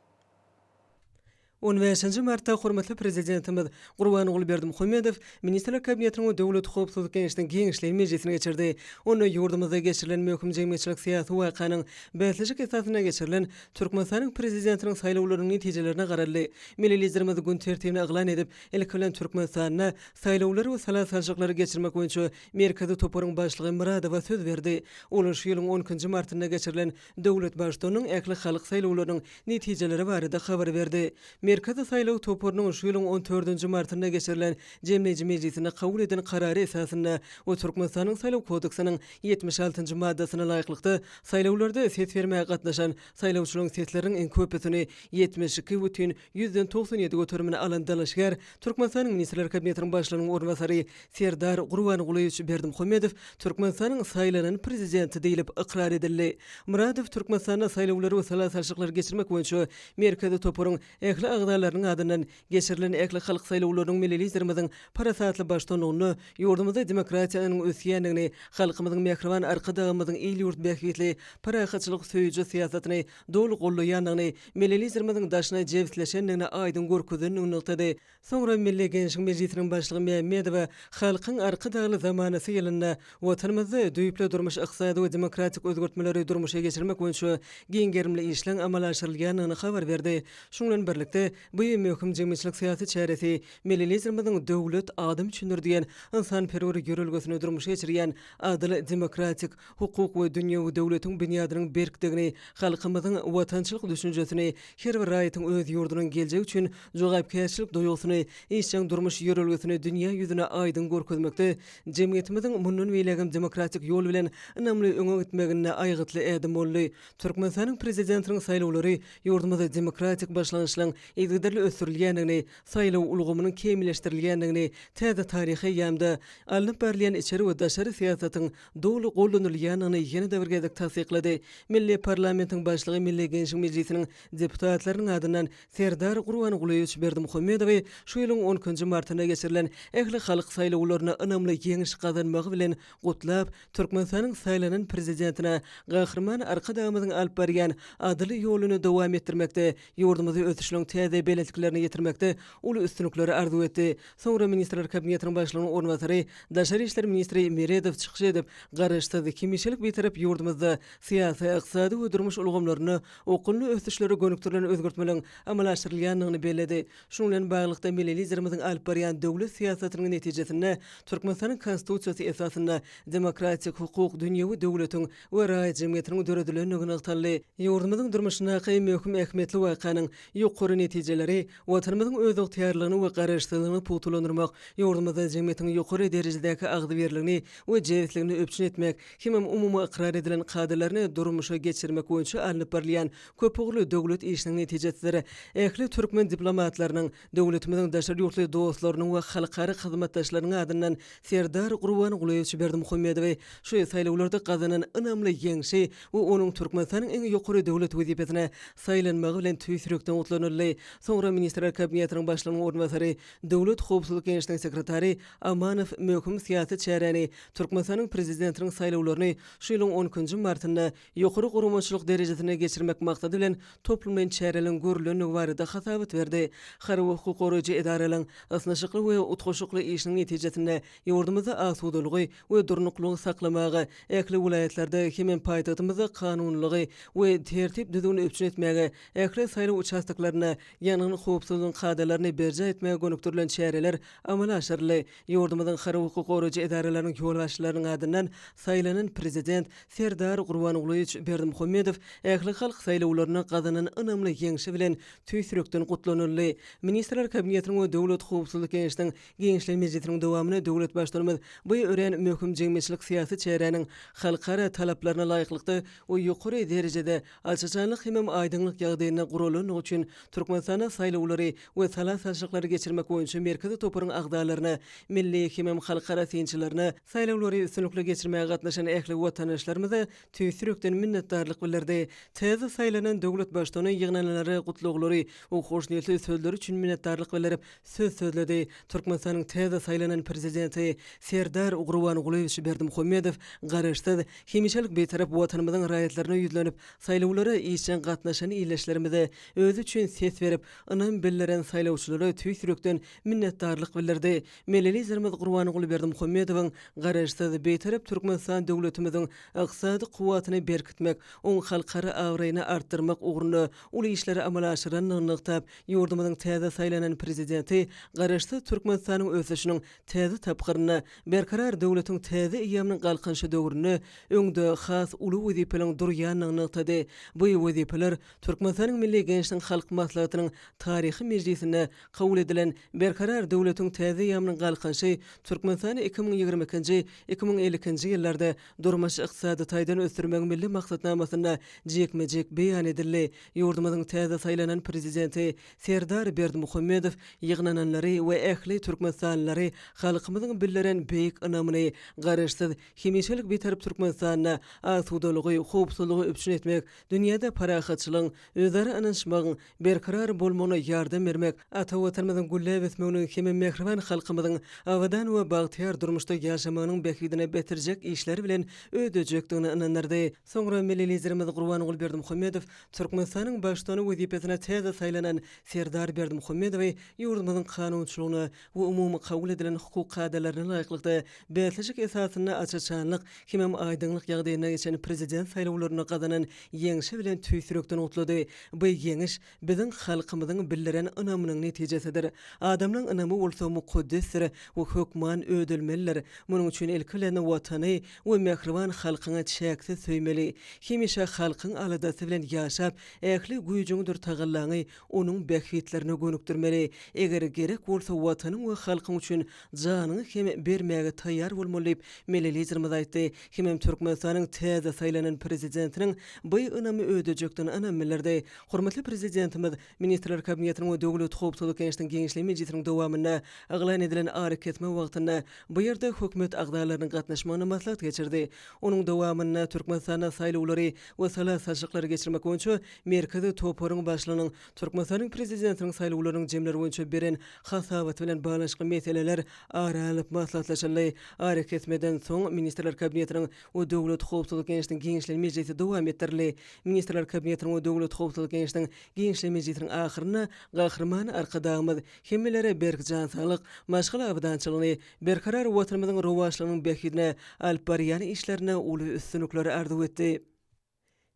On bäşinji martda hormatly Prezidentimiz Gurbanguly Berdimuhamedow Ministrler Kabinetiniň we Döwlet howpsuzlyk geňeşiniň giňişleýin mejlisini geçirdi. Onda ýurdumyzda geçirilen möhüm jemgyýetçilik-syýasy wakanyň bäsleşik esasynda geçirilen Türkmenistanyň Prezidentiniň saýlawlarynyň netijelerine garaldy. Milli Liderimiz gün tertibini yglan edip, ilki bilen Türkmenistanda saýlawlary we sala salşyklary geçirmek boýunça Merkezi toparyň başlygy Myradowa söz berdi. Ol şu ýylyň on ikinji martynda geçirilen Döwlet Baştutanynyň ählihalk saýlawlarynyň netijeleri barada habar berdi. Merkezi saýlaw toparynyň şu ýylyň on dördünji martynda geçirilen jemleýji mejlisinde kabul eden karary esasynda we Türkmenistanyň Saýlaw kodeksiniň 76-njy maddasyna laýyklykda saýlawlarda ses bermäge gatnaşan saýlawçylaryň sesleriniň iň köpüsini, 72 bütin 97 göterimini alan dalaşgär Türkmenistanyň Ministrler Kabinetiniň Başlygynyň orunbasary Serdar Gurbangulyýewiç Berdimuhamedow Türkmenistanyň saýlanan Prezidenti diýlip ykrar edildi. Myradow Türkmenistanda saýlawlary we sala salşyklary geçirmek boýunça Merkezi toparyň ähli agzalarynyň adyndan geçirilen ählihalk saýlawlarynyň milli Liderimiziň parasatly baştutanlygynda ýurdumyzda demokratiýanyň ösýändigini, halkymyzyň mähriban Arkadagymyzyň il-ýurt bähbitli, parahatçylyk söýüji syýasatyny doly goldaýandygyny, milli Liderimiziň daşyna jebisleşendigini aýdyň görkezendigini nygtady. Soňra Milli Geňeşiň Mejlisiniň Başlygy Mämmedowa Halkyň Arkadagly zamanasy ýylynda Watanymyzda düýpli durmuş-ykdysady we demokratik özgertmeleri durmuşa geçirmek boýunça giň gerimli işleň amala aşyrylýandygyny habar berdi. Şunuň bilen birlikde, bu möhüm jemgyýetçilik-syýasy çäresi Milli Liderimiziň Döwlet adam üçindir diýen ynsanperwer ýörelgesini durmuşa geçirýän adyl demokratik, hukuk we dünýewi döwletiň binýadynyň berkdigini, halkymyzyň watançylyk düşünjesini, her bir raýatyň öz ýurdunyň geljegi üçin jogapkärçilik duýgusyny, işjeň durmuş ýörelgesini dünýä ýüzüne aýdyň görkezmekde jemgyýetimiziň mundan beýlägem demokratik ýol bilen ynamly öňe gitmeginde aýgytly ädim boldy. Türkmenistanyň Prezidentiniň saýlawlary ýurdumyzda demokratik başlangyçlaryň yzygiderli ösdürilýändigini, saýlaw ulgamynyň kämilleşdirilýändigini, täze taryhy eýýamda alnyp barylýan içeri we daşary syýasatyň doly goldanylýandygyny ýene-de bir gezek tassyklady. Milli parlamentiň Başlygy Milli Geňeşiň Mejlisiniň deputatlarynyň adyndan Serdar Gurbangulyýewiç Berdimuhamedowy şu ýylyň on ikinji martynda geçirilen ählihalk saýlawlarynda ynamly ýeňiş gazanmagy bilen gutlap, Türkmenistanyň saýlanan Prezidentine Gahryman Arkadagymyzyň alyp barýan adyl ýoluny dowam etdirmekde, ýurdumyzy ösüşleň täze belentliklerine ýetirmekde uly üstünlikleri arzuw etdi. Soňra Ministrler Kabinetiniň Başlygynyň orunbasary, daşary işler ministri Meredow çykyş edip, Garaşsyz, hemişelik Bitarap ýurdumyzda syýasy, ykdysady we durmuş ulgamlarynda okgunly ösüşlere gönükdirilen özgertmeleriň amala aşyrylýandygyny belledi. Şunuň bilen baglylykda, milli Liderimiziň alyp barýan döwlet syýasatynyň netijesinde Türkmenistanyň Konstitusiýasy esasynda demokratik, hukuk, dünýewi döwletiň we raýat jemgyýetiniň döredilendigi nygtaldy. Ýurdumyzyň durmuşyndaky möhüm ähmiýetli wakanyň ýokary netijeleri Watanymyzyň özygtyýarlylygyny we garaşsyzlygyny pugtalandyrmak, ýurdumyzda jemgyýetiň ýokary derejedäki agzybirligini we jebisligini üpjün etmek hemem umumy ykrar edilen kadalaryny durmuşa geçirmek boýunça alnyp barylýan köpugurly döwlet işiniň netijesidir. Ähli türkmen diplomatlarynyň, döwletimiziň daşary ýurtly dostlarynyň we halkara hyzmatdaşlarynyň adyndan Serdar Gurbangulyýewiç Berdimuhamedowy şu saýlawlarda gazanan ynamly ýeňşi we onuň Türkmenistanyň iň ýokary döwlet wezipesine saýlanmagy bilen tüýs ýürekden gutlanyldy. Soňra Ministrler Kabinetiniň Başlygynyň orunbasary, Döwlet howpsuzlyk geňeşiniň sekretary Amanow möhüm syýasy çäräni, Türkmenistanyň Prezidentiniň saýlawlaryny şu ýylyň on ikinji martynda ýokary guramaçylyk derejesinde geçirmek maksady bilen toplumlaýyn çäreleriň görlendigi barada hasabat berdi. Harby hukuk goraýjy edaralaryň ysnyşykly we utgaşykly işiniň netijesinde ýurdumyzda asudalygy we durnuklylygy saklamaga, ähli welaýatlarda hemem paýtagtymyzda kanunylygy we tertip-düzgüni üpjün etmäge, ähli saýlaw uçastoklarynda ýangyn howpsuzlygyň kadalaryny berjaý etmäge gönükdirilen çäreler amala aşyryldy. Ýurdumyzyň harby hukuk goraýjy edaralarynyň ýolbaşçylarynyň adyndan saýlanan Prezident Serdar Gurbangulyýewiç Berdimuhamedow ählihalk saýlawlarynda gazanan ynamly ýeňşi bilen tüýs ýürekden gutlanyldy. Ministrler Kabinetiniň we Döwlet howpsuzlyk geňeşiniň Giňişleýin mejlisiniň dowamynda döwlet Baştutanymyz bu örän möhüm jemgyýetçilik-syýasy çäräniň halkara talaplaryna laýyklykda we ýokary derejede aç-açanlyk hemem aýdyňlyk ýagdaýynda guralandygy üçin Türkmenistanda saýlawlary we sala salşyklary geçirmek boýunça Merkezi toparyň agzalaryna, milli hemem halkara synçylaryna, saýlawlary üstünlikli geçirmäge gatnaşan ähli watandaşlarymyza tüýs ýürekden minnetdarlyk bildirdi. Täze saýlanan döwlet Baştutany ýygnananlara gutlaglary we hoşniýetli sözleri üçin minnetdarlyk bildirip, söz sözledi. Türkmenistanyň täze saýlanan Prezidenti Serdar Gurbangulyýewiç Berdimuhamedow Garaşsyz, hemişelik Bitarap Watanymyzyň raýatlaryna ýüzlenip, saýlawlara işjeň gatnaşan ildeşlerimize özi üçin ses berip. berip, ynam bildiren saýlawçylara tüýs ýürekden minnetdarlyk bildirdi. Milli Liderimiz Gurbanguly Berdimuhamedowyň Garaşsyz, Bitarap Türkmenistan döwletimiziň ykdysady kuwwatyny berkitmek, oň halkara abraýyny artdyrmak ugrunda uly işleri amala aşyrandygyny nygtap, ýurdumyzyň täze saýlanan Prezidenti Garaşsyz Türkmenistanyň ösüşiniň täze tapgyrynda, Berkarar döwletiň täze eýýamynyň Galkynyşy döwründe öňde has uly wezipeleriň durýandygyny nygtady. Bu wezipeler Türkmenistanyň Milli Geňeşiniň Halk Maslahatynyň taryhy mejlisinde kabul edilen Berkarar döwletiň täze eýýamynyň Galkynyşy Türkmenistany 2022-nji, 2052-nji ýyllarda durmuş-ykdysady taýdan ösdürmegiň Milli maksatnamasynda jikme-jik beýan edildi. Ýurdumyzyň täze saýlanan Prezidenti Serdar Berdimuhamedow ýygnananlary we ähli türkmenistanlylary halkymyzyň bildiren beýik ynamyny Garaşsyz, hemişelik Bitarap Türkmenistanda asudalygy, howpsuzlygy üpjün etmek, dünýäde parahatçylygyň, özara ynanyşmagyň berkarar bolmagyna ýardam bermek, ata Watanymyzyň gülläp ösmeginiň hem mähriban halkymyzyň abadan we bagtyýar durmuşda ýaşamagynyň bähbidine bitirjek işleri bilen ödejekdigine ynandyrdy. Soňra milli Liderimiz Gurbanguly Berdimuhamedow Türkmenistanyň Baştutany wezipesine täze saýlanan Serdar Berdimuhamedowy ýurdumyzyň kanunçylygyna we umumy kabul edilen hukuk kadalaryna laýyklykda bäsleşik esasynda aç-açanlyk hemem aýdyňlyk ýagdaýynda geçen Prezident saýlawlarynda gazanan ýeňşi bilen tüýs ýürekden gutlady. Bu ýeňiş biziň halkymyzyň bildiren ynamynyň netijesidir. Adamlaň ynamy bolsa mukaddesdir we hökman ödelmelidir. Munuň üçin ilki bilen Watany we mähriban halkyňy çäksiz söýmeli. Hemişe halkyň aladasy bilen ýaşap, ähli güýjüňidir tagallaňy onuň bähbitlerine gönükdirmeli. Eger gerek bolsa Watanyň we halkyň üçin janyňy hem bermäge taýýar bolmaly diýip, milli Liderimiz aýtdy. Hemem Türkmenistanyň täze saýlanan Prezidentiniň bu ynamy ödejekdigine ynam bildirdi. Hormatly Prezidentimiz Ministrler Kabinetiniň we Döwlet howpsuzlyk geňeşiniň giňişleýin mejlisiniň dowamynda yglan edilen arakesme wagtynda bu ýerde hökümet agzalarynyň gatnaşmagynda maslahat geçirdi. Onuň dowamynda Türkmenistanda saýlawlary we sala salşyklary geçirmek boýunça Merkezi toparyň başlygynyň Türkmenistanyň Prezidentiniň saýlawlarynyň jemleri boýunça beren hasabaty bilen baglanyşykly meseleler ara alnyp maslahatlaşyldy. Arakesmeden soň Ministrler Kabinetiniň we Döwlet howpsuzlyk geňeşiniň giňişleýin mejlisi dowam etdirildi. Ministrler Kabinetiniň we Döwlet howpsuzlyk geňeşiniň giňişleýin mejlisiniň ahyrynda Gahryman Arkadagymyz hemmelere berk jan saglyk, maşgala abadançylygyny, Berkarar Watanymyzyň rowaçlygynyň bähbidine alyp barýan işlerinde uly üstünlikleri arzuw etdi.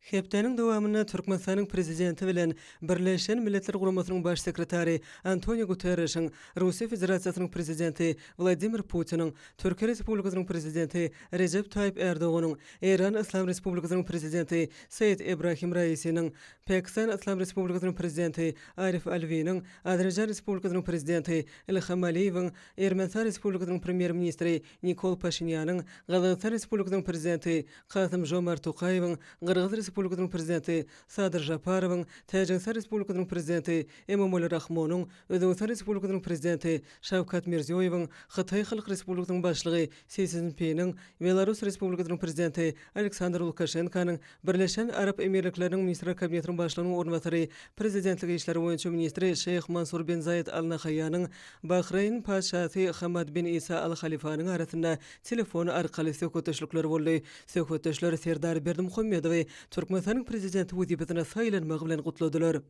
Hepdäniň dowamynda Türkmenistanyň Prezidenti bilen Birleşen Milletler Guramasynyň Baş sekretary Antoniu Guterreşiň, Russiýa Federasiýasynyň Prezidenti Wladimir Putiniň, Türkiýe Respublikasynyň Prezidenti Rejep Taýyp Ärdoganyň, Eýran Yslam Respublikasynyň Prezidenti Seýed Ebrahim Raisiniň, Pakistan Yslam Respublikasynyň Prezidenti Arif Alwiniň, Azerbaýjan Respublikasynyň Prezidenti Ilham Aliýewiň, Ermenistan Respublikasynyň Premýer-ministri Nikol Paşinýanyň, Gazagystan Respublikasynyň Prezidenti Kasym-Žomart Tokaýewiň, Gyrgyz Respublikasynyň Prezidenti Sadyr Žaparowyň, Täjigistan Respublikasynyň Prezidenti Emomali Rahmonyň, Özbegistan Respublikasynyň Prezidenti Şawkat Mirziýoýewiň, Hytaý Halk Respublikasynyň Başlygy Si Szinpiniň, Belarus Respublikasynyň Prezidenti Aleksandr Lukaşenkanyň, Birleşen Arap Emirlikleriniň Ministrler Kabinetiniň Başlygynyň orunbasary, Prezidentlik işleri boýunça ministri Şeýh Mansur bin Zaýed Al Nahaýýanyň, Bahreýn Patyşasy Hamad bin Isa Al Halifanyň arasynda telefon arkaly söhbetdeşlikler boldy. Söhbetdeşler Serdar Berdimuhamedowy Türkmenistanyň Prezidenti wezipesine saýlanmagy bilen gutladylar.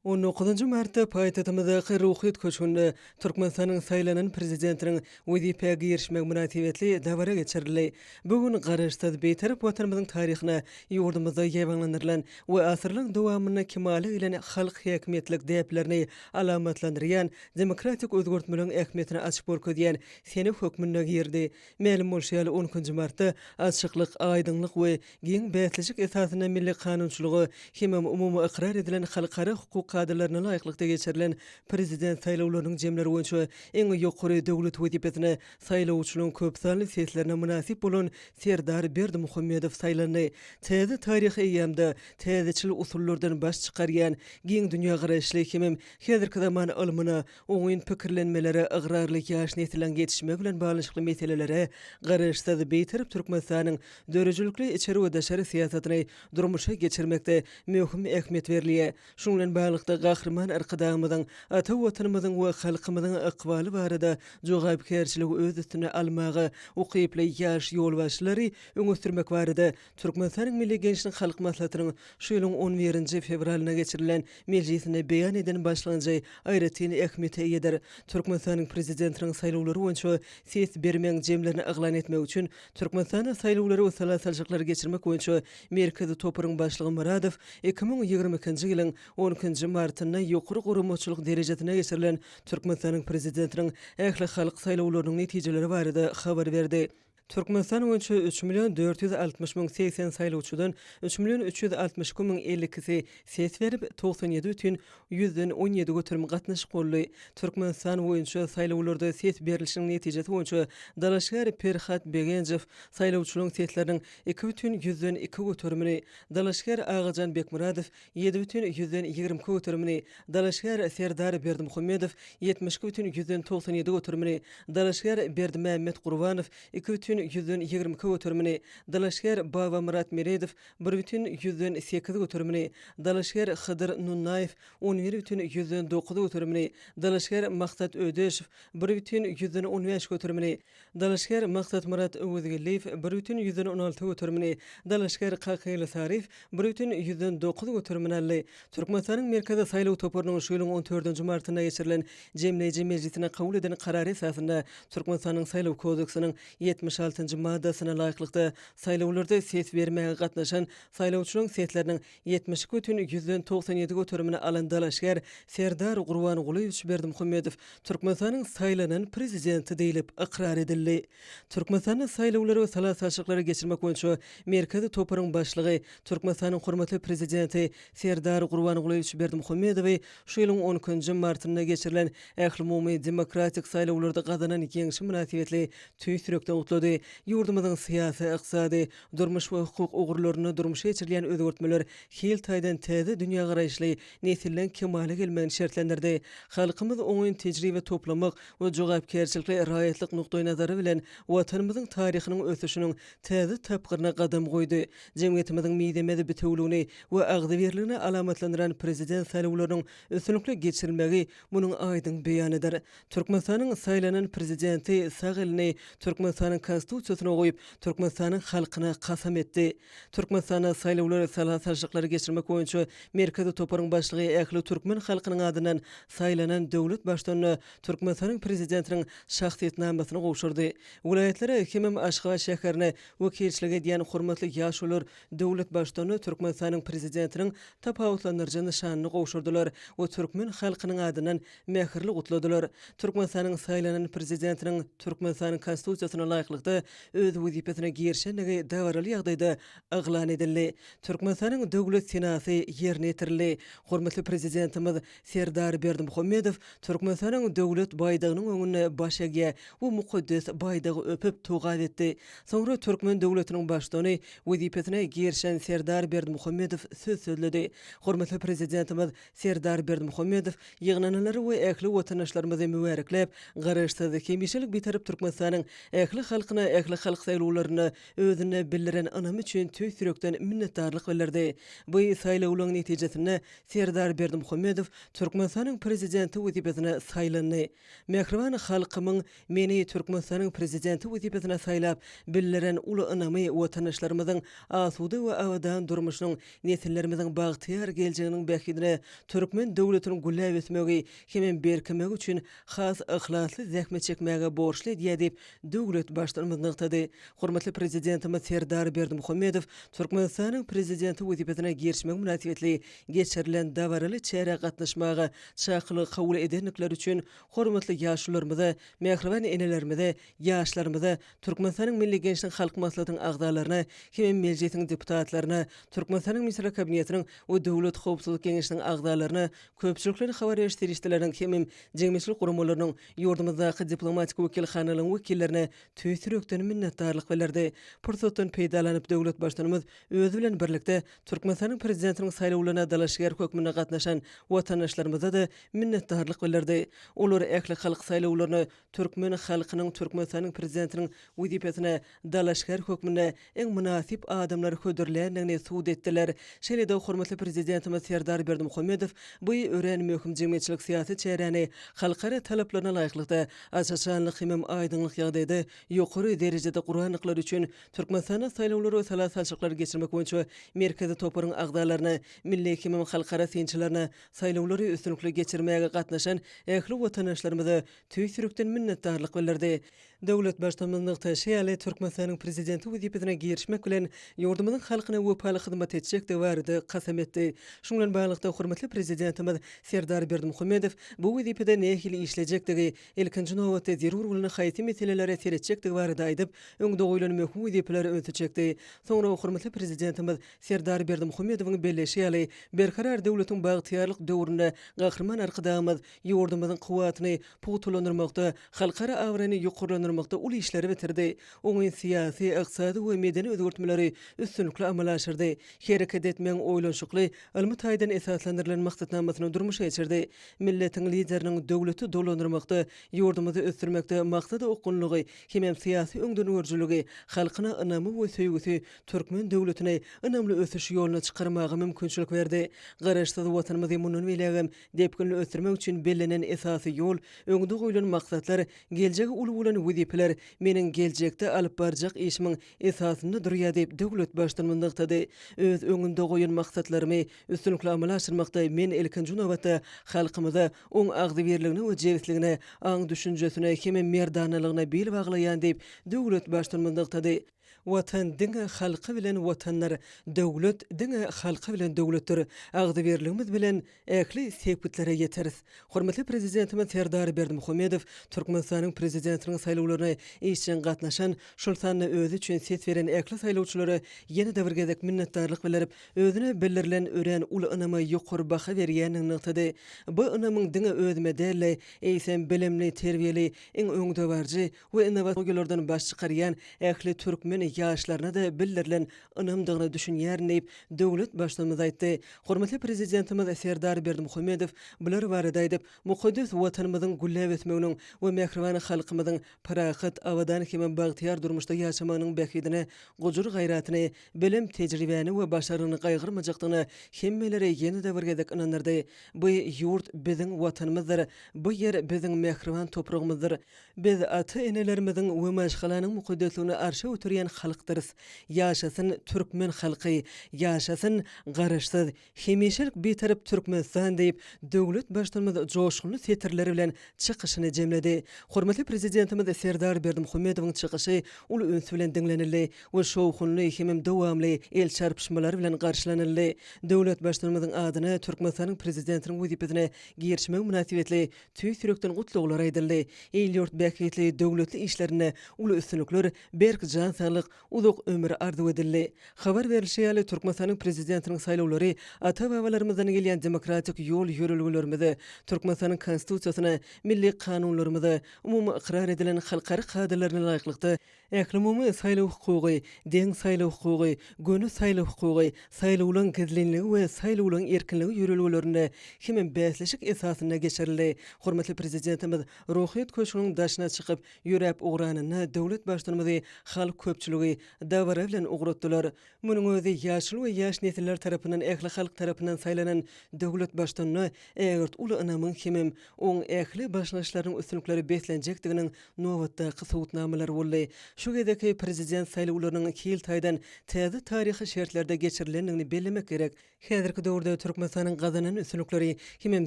On dokuzynjy martda paýtagtymyzdaky Ruhyýet köşgünde Türkmenistanyň saýlanan Prezidentiniň wezipä girişmegi mynasybetli dabara geçirildi. Bu gün Garaşsyz, Bitarap Watanymyzyň taryhyna ýurdumyzda ýaýbaňlandyrylan we asyrlaryň dowamynda kemala gelen halk häkimiýetlilik däplerini alamatlandyrýan demokratik özgertmeleriň ähmiýetini açyp görkezýän sene hökmünde girdi. Mälim bolşy ýaly, on ikinji martda Açyklyk, aýdyňlyk we giň bäsleşik esasynda milli kanunçylyga hemem umumy ykrar edilen halkara hukuk kadalaryna laýyklykda geçirilen Prezident saýlawlarynyň jemleri boýunça iň ýokary döwlet wezipesine saýlawçylaryň köpsanly seslerine mynasyp bolan Serdar Berdimuhamedow saýlandy. Täze taryhy eýýamda täzeçil usullardan baş çykarýan, giň dünýägaraýyşly hemem häzirki zaman ylmyna, Oňyn pikirlenmelere ygrarly ýaş nesliň ýetişmegi bilen baglanyşykly meselelere Garaşsyz, Bitarap Türkmenistanyň döredijilikli içeri we daşary syýasatyny durmuşa geçirmekde möhüm ähmiýet berilýär. Şunuň bilen baglylykda. laýyklykda, Gahryman Arkadagymyzyň ata Watanymyzyň we halkymyzyň ykbaly barada jogapkärçiligi öz üstüne almaga ukyply ýaş ýolbaşçylary öňe sürmek barada Türkmenistanyň Milli Geňeşiniň Halk Maslahatynyň şu ýylyň on birinji fewralynda geçirilen mejlisinde beýan eden başlangyjy aýratyn ähmiýete eýedir. Türkmenistanyň Prezidentiniň saýlawlary boýunça ses bermegiň jemlerini yglan etmek üçin Türkmenistanda saýlawlary we sala salşyklary geçirmek boýunça Merkezi toparyň başlygy Myradow 2022-nji ýylyň on ikinji martynda ýokary guramaçylyk derejesinde geçirilen Türkmenistanyň Prezidentiniň ählihalk saýlawlarynyň netijeleri barada habar berdi. Türkmenistan boýunça üç million 460 80 saýlawçydan üç million 362 52-si ses berip, 97 bütin ýüzden 17 göterim gatnaşyk boldy. Türkmenistan boýunça saýlawlarda ses berlişiniň netijesi boýunça dalaşgär Perhat Begenjow saýlawçylaryň sesleriniň iki bütin ýüzden iki göterimini, dalaşgär Agajan Bekmyradow ýedi bütin ýüzden 22 göterimini, dalaşgär Serdar Berdimuhamedow 72 bütin ýüzden 97 göterimini, dalaşgär Berdimämmet Gurbanow iki bütin ýüzden 22 göterimini, dalaşgär Babamyrat Meredow bir bütin ýüzden sekiz göterimini, dalaşgär Hydyr Nunnaýew on bir bütin ýüzden dokuz göterimini, dalaşgär Maksat Ödeşow bir bütin ýüzden on bäş göterimini, dalaşgär Maksatmyrat Öwezgeldiýew bir bütin ýüzden on alty göterimini, dalaşgär Kakageldi Saryýew bir bütin ýüzden dokuz göterimini aldy. Türkmenistanyň Merkezi saýlaw toparynyň şu ýylyň on dördünji martynda geçirilen jemleýji mejlisinde kabul eden Karary esasynda Türkmenistanyň Saýlaw kodeksiniň 76-njy maddasyna laýyklykda saýlawlarda ses bermäge gatnaşan saýlawçylaryň sesleriniň 72 bütin 97 göterimini alan dalaşgär Serdar Gurbangulyýewiç Berdimuhamedow Türkmenistanyň saýlanan Prezidenti diýlip ykrar edildi. Türkmenistanda saýlawlary we sala salşyklary geçirmek boýunça Merkezi toparyň başlygy, Türkmenistanyň hormatly Prezidenti Serdar Gurbangulyýewiç Berdimuhamedowy şu ýylyň on ikinji martynda geçirilen ählumumy demokratik saýlawlarda gazanan ýeňşi mynasybetli tüýs ýürekden gutlady. Ýurdumyzyň syýasy, ykdysady, durmuş we hukuk ugurlarynda durmuşa geçirilýän özgertmeler hil taýdan täze dünýägaraýyşly nesilleň kemala gelmegini şertlendirdi. Halkymyz oňyn tejribe toplamak we jogapkärçilikli raýatlyk nukdaýnazary bilen Watanymyzyň taryhynyň ösüşiniň täze tapgyryna gadam goýdy. Jemgyýetimiziň mizemez bitewüligini we agzybirligini alamatlandyran Prezident saýlawlarynyň üstünlikli geçirilmegi munuň aýdyň beýanydyr. Türkmenistanyň saýlanan Prezidenti sag elini Türkmenistanyň Konstitusiýasyna goýup, Türkmenistanyň halkyna kasam etdi. Türkmenistanda saýlawlary, sala salşyklary geçirmek boýunça Merkezi toparyň başlygy ähli türkmen halkynyň adyndan saýlanan döwlet Baştutanyna Türkmenistanyň Prezidentiniň Şahsyýetnamasyny gowşurdy. Welaýatlara hemem Aşgabat şäherine wekilçilik edýän hormatly ýaşulular döwlet Baştutanyna Türkmenistanyň Prezidentiniň tapawutlandyryjy nyşanyny gowşurdylar we türkmen halkynyň adyndan mähirli gutladylar. Türkmenistanyň saýlanan Prezidentiniň Türkmenistanyň Konstitusiýasyna laýyklykda öz wezipesine girişendigi dabaraly ýagdaýda yglan edildi. Türkmenistanyň Döwlet senasy ýerine ýetirildi. Hormatly Prezidentimiz Serdar Berdimuhamedow Türkmenistanyň Döwlet baýdagynyň öňünde baş egýär we mukaddes baýdagy öpüp, togap etdi. Soňra türkmen döwletiniň Baştutany wezipesine girişen Serdar Berdimuhamedow söz sözledi. Hormatly Prezidentimiz Serdar Berdimuhamedow ýygnananlary we ähli watandaşlarymyzy mübärekläp, Garaşsyz, hemişelik Bitarap Türkmenistanyň ähli halkyna ählihalk saýlawlarynda özüne bildiren ynamy üçin tüýs ýürekden minnetdarlyk bildirdi. Bu saýlawlaryň netijesinde Serdar Berdimuhamedow Türkmenistanyň Prezidenti wezipesine saýlandy. Mähriban halkymyň meni Türkmenistanyň Prezidenti wezipesine saýlap, bildiren uly ynamy watandaşlarymyzyň asuda we abadan durmuşynyň, nesillerimiziň bagtyýar geljeginiň bähbidine türkmen döwletiniň gülläp ösmegi hemem berkemegi üçin has yhlasly zähmet çekmäge borçly edýär diýip, döwlet Baştutanymyz nygtady. Hormatly Prezidentimiz Serdar Berdimuhamedow Türkmenistanyň Prezidenti wezipesine girişmegi mynasybetli geçirilen dabaraly çärä gatnaşmaga çakylygy kabul edendikleri üçin hormatly ýaşulularymyza, mähriban enelerimize, ýaşlarymyza, Türkmenistanyň Milli Geňeşiniň Halk Maslahatynyň agzalaryna hemem Mejlisiň deputatlaryna, Türkmenistanyň Ministrler Kabinetiniň we Döwlet howpsuzlyk geňeşiniň agzalaryna, köpçülikleýin habar beriş serişdeleriniň hemem jemgyýetçilik guramalarynyň, ýurdumyzdaky diplomatik wekilhanalaryň wekillerine tüýs ýürekden. ýürekden minnetdarlyk bildirdi. Pursatdan peýdalanyp, döwlet Baştutanymyz özi bilen birlikde Türkmenistanyň Prezidentiniň saýlawlaryna dalaşgär hökmünde gatnaşan watandaşlarymyza-da minnetdarlyk bildirdi. Olar ählihalk saýlawlaryna türkmen halkynyň Türkmenistanyň Prezidentiniň wezipesine dalaşgär hökmünde iň mynasyp adamlary hödürländigini subut etdiler. Şeýle-de hormatly Prezidentimiz Serdar Berdimuhamedow bu örän möhüm jemgyýetçilik-syýasy çäräni halkara talaplaryna laýyklykda, aç-açanlyk hemem aýdyňlyk ýagdaýda ýokary derejede gurandyklary üçin Türkmenistanda saýlawlary we sala salşyklary geçirmek boýunça Merkezi toparyň agzalaryna, milli hemem halkara synçylaryna, saýlawlary üstünlikli geçirmäge gatnaşan ähli watandaşlarymyza tüýs ýürekden minnetdarlyk bildirdi. Döwlet Baştutanymyz nygtaýşy ýaly, Türkmenistanyň Prezidenti wezipesine girişmek bilen, ýurdumyzyň halkyna wepaly hyzmat etjekdigi barada kasam etdi. Şunuň bilen baglylykda, hormatly Prezidentimiz Serdar Berdimuhamedow bu wezipede nähili işlejekdigi, ilkinji nobatda zerur bolan haýsy meselelere seretjekdigi barada aýdyp, öňde goýlan möhüm wezipelere ünsi çekdi. Soňra hormatly Prezidentimiz Serdar Berdimuhamedowyň belleýşi ýaly, Berkarar döwletiň bagtyýarlyk döwründe Gahryman Arkadagymyz ýurdumyzyň kuwwatyny pugtalandyrmakda, halkara abraýyny ýokarlandyrmakda uly işleri bitirdi. Oňyn syýasy, ykdysady we medeni özgertmeleri üstünlikli amala aşyrdy. Hereket etmegiň oýlanyşykly, ylmy taýdan esaslandyrylan maksatnamasyny durmuşa geçirdi. Milletiň Lideriniň döwleti dolandyrmakda, ýurdumyzy ösdürmekde maksada okgunlygy hemem syýasy öňdengörüjiligi, halkyna ynamy we söýgüsi türkmen döwletini ynamly ösüş ýoluna çykarmaga mümkinçilik berdi. Garaşsyz Watanymyzy mundan beýlägem depginli ösdürmek üçin bellenen esasy ýol, öňde goýlan maksatlar, geljegi uly bolan wezipeler meniň geljekde alyp barjak işimiň esasynda durýar diýip, döwlet Baştutanymyz nygtady. Öz öňümde goýan maksatlarymy üstünlikli amala aşyrmakda men ilkinji nobatda halkymyza, oň agzybirligine we jebisligine, aň-düşünjesine hemem merdanalygyna bil baglaýan diýip, döwlet Baştutanymyz nygtady. Watan diňe halky bilen Watandyr, döwlet diňe halky bilen döwletdir. Agzybirligimiz bilen ähli sepgitlere ýeteris. Hormatly Prezidentimiz Serdar Berdimuhamedow Türkmenistanyň Prezidentiniň saýlawlaryna işjeň gatnaşan, şol sanda özi üçin ses beren ähli saýlawçylara ýene-de bir gezek minnetdarlyk bildirip, özüne bildirilen örän uly ynama ýokary baha berýändigini nygtady. Bu ynamyň diňe özüme däl-de, eýsem, bilimli, terbiýeli, iň öňdebaryjy we innowatorlardan baş çykarýan ähli türkmen ýaşlaryna-da bildirilen ynamdygyna düşünýärin diýip, döwlet Baştutanymyz aýtdy. Hormatly Prezidentimiz Serdar Berdimuhamedow bular barada aýdyp, mukaddes Watanymyzyň gülläp ösmeginiň we mähriban halkymyzyň parahat, abadan hem bagtyýar durmuşda ýaşamagynyň bähbidine gujur-gaýratyny, bilim-tejribäni we başarnygyny gaýgyrmajakdygyna hemmeleri ýene-de bir gezek ynandyrdy. Bu ýurt biziň Watanymyzdyr, bu ýer biziň mähriban topragymyzdyr. Biz ata-enelerimiziň we maşgalanyň mukaddesligini arşa göterýän halkdyrys. Ýaşasyn türkmen halky! Ýaşasyn Garaşsyz, hemişelik Bitarap Türkmenistan! diýip, döwlet Baştutanymyz joşgunly setirler bilen çykyşyny jemledi. Hormatly Prezidentimiz Serdar Berdimuhamedowyň çykyşy uly üns bilen diňlenildi we şowhunly hemem dowamly el çarpyşmalar bilen garşylanyldy. Döwlet Baştutanymyzyň adyna Türkmenistanyň Prezidentiniň wezipesine girişmegi mynasybetli Tüýs ýürekden gutlaglar aýdyldy. Il-ýurt bähbitli döwletli işlerinde uly üstünlikler, berk jan saglyk, uzak ömür arzuw edildi. Habar berlişi ýaly, Türkmenistanyň Prezidentiniň saýlawlary ata-babalarymyzdan gelýän demokratik ýol-ýörelgelerimize, Türkmenistanyň Konstitusiýasyna, milli kanunlarymyza, umumy ykrar edilen halkara kadalaryna laýyklykda, Ählumumy saýlaw hukugy, deň saýlaw hukugy, göni saýlaw hukugy, saýlawlaryň gizlinligi we saýlawlaryň erkinligi ýörelgelerinde hemem bäsleşik esasynda geçirildi. Hormatly Prezidentimiz Ruhyýet köşgüniň daşyna çykyp, ýöräp ugranynda döwlet Baştutanymyzy halk köpçüligi dabara bilen ugratdylar. Munuň özi ýaşuly we ýaş nesiller tarapyndan ähli halk tarapyndan saýlanan döwlet Baştutanyna ägirt uly ynamyň hemem oň ähli başlangyçlarynyň üstünliklere beslenjekdiginiň nobatdaky subutnamalary boldy. Şu gezekki Prezident saýlawlarynyň hil taýdan täze taryhy şertlerde geçirilendigini bellemek gerek. Häzirki döwürde Türkmenistanyň gazanan üstünlikleri hemem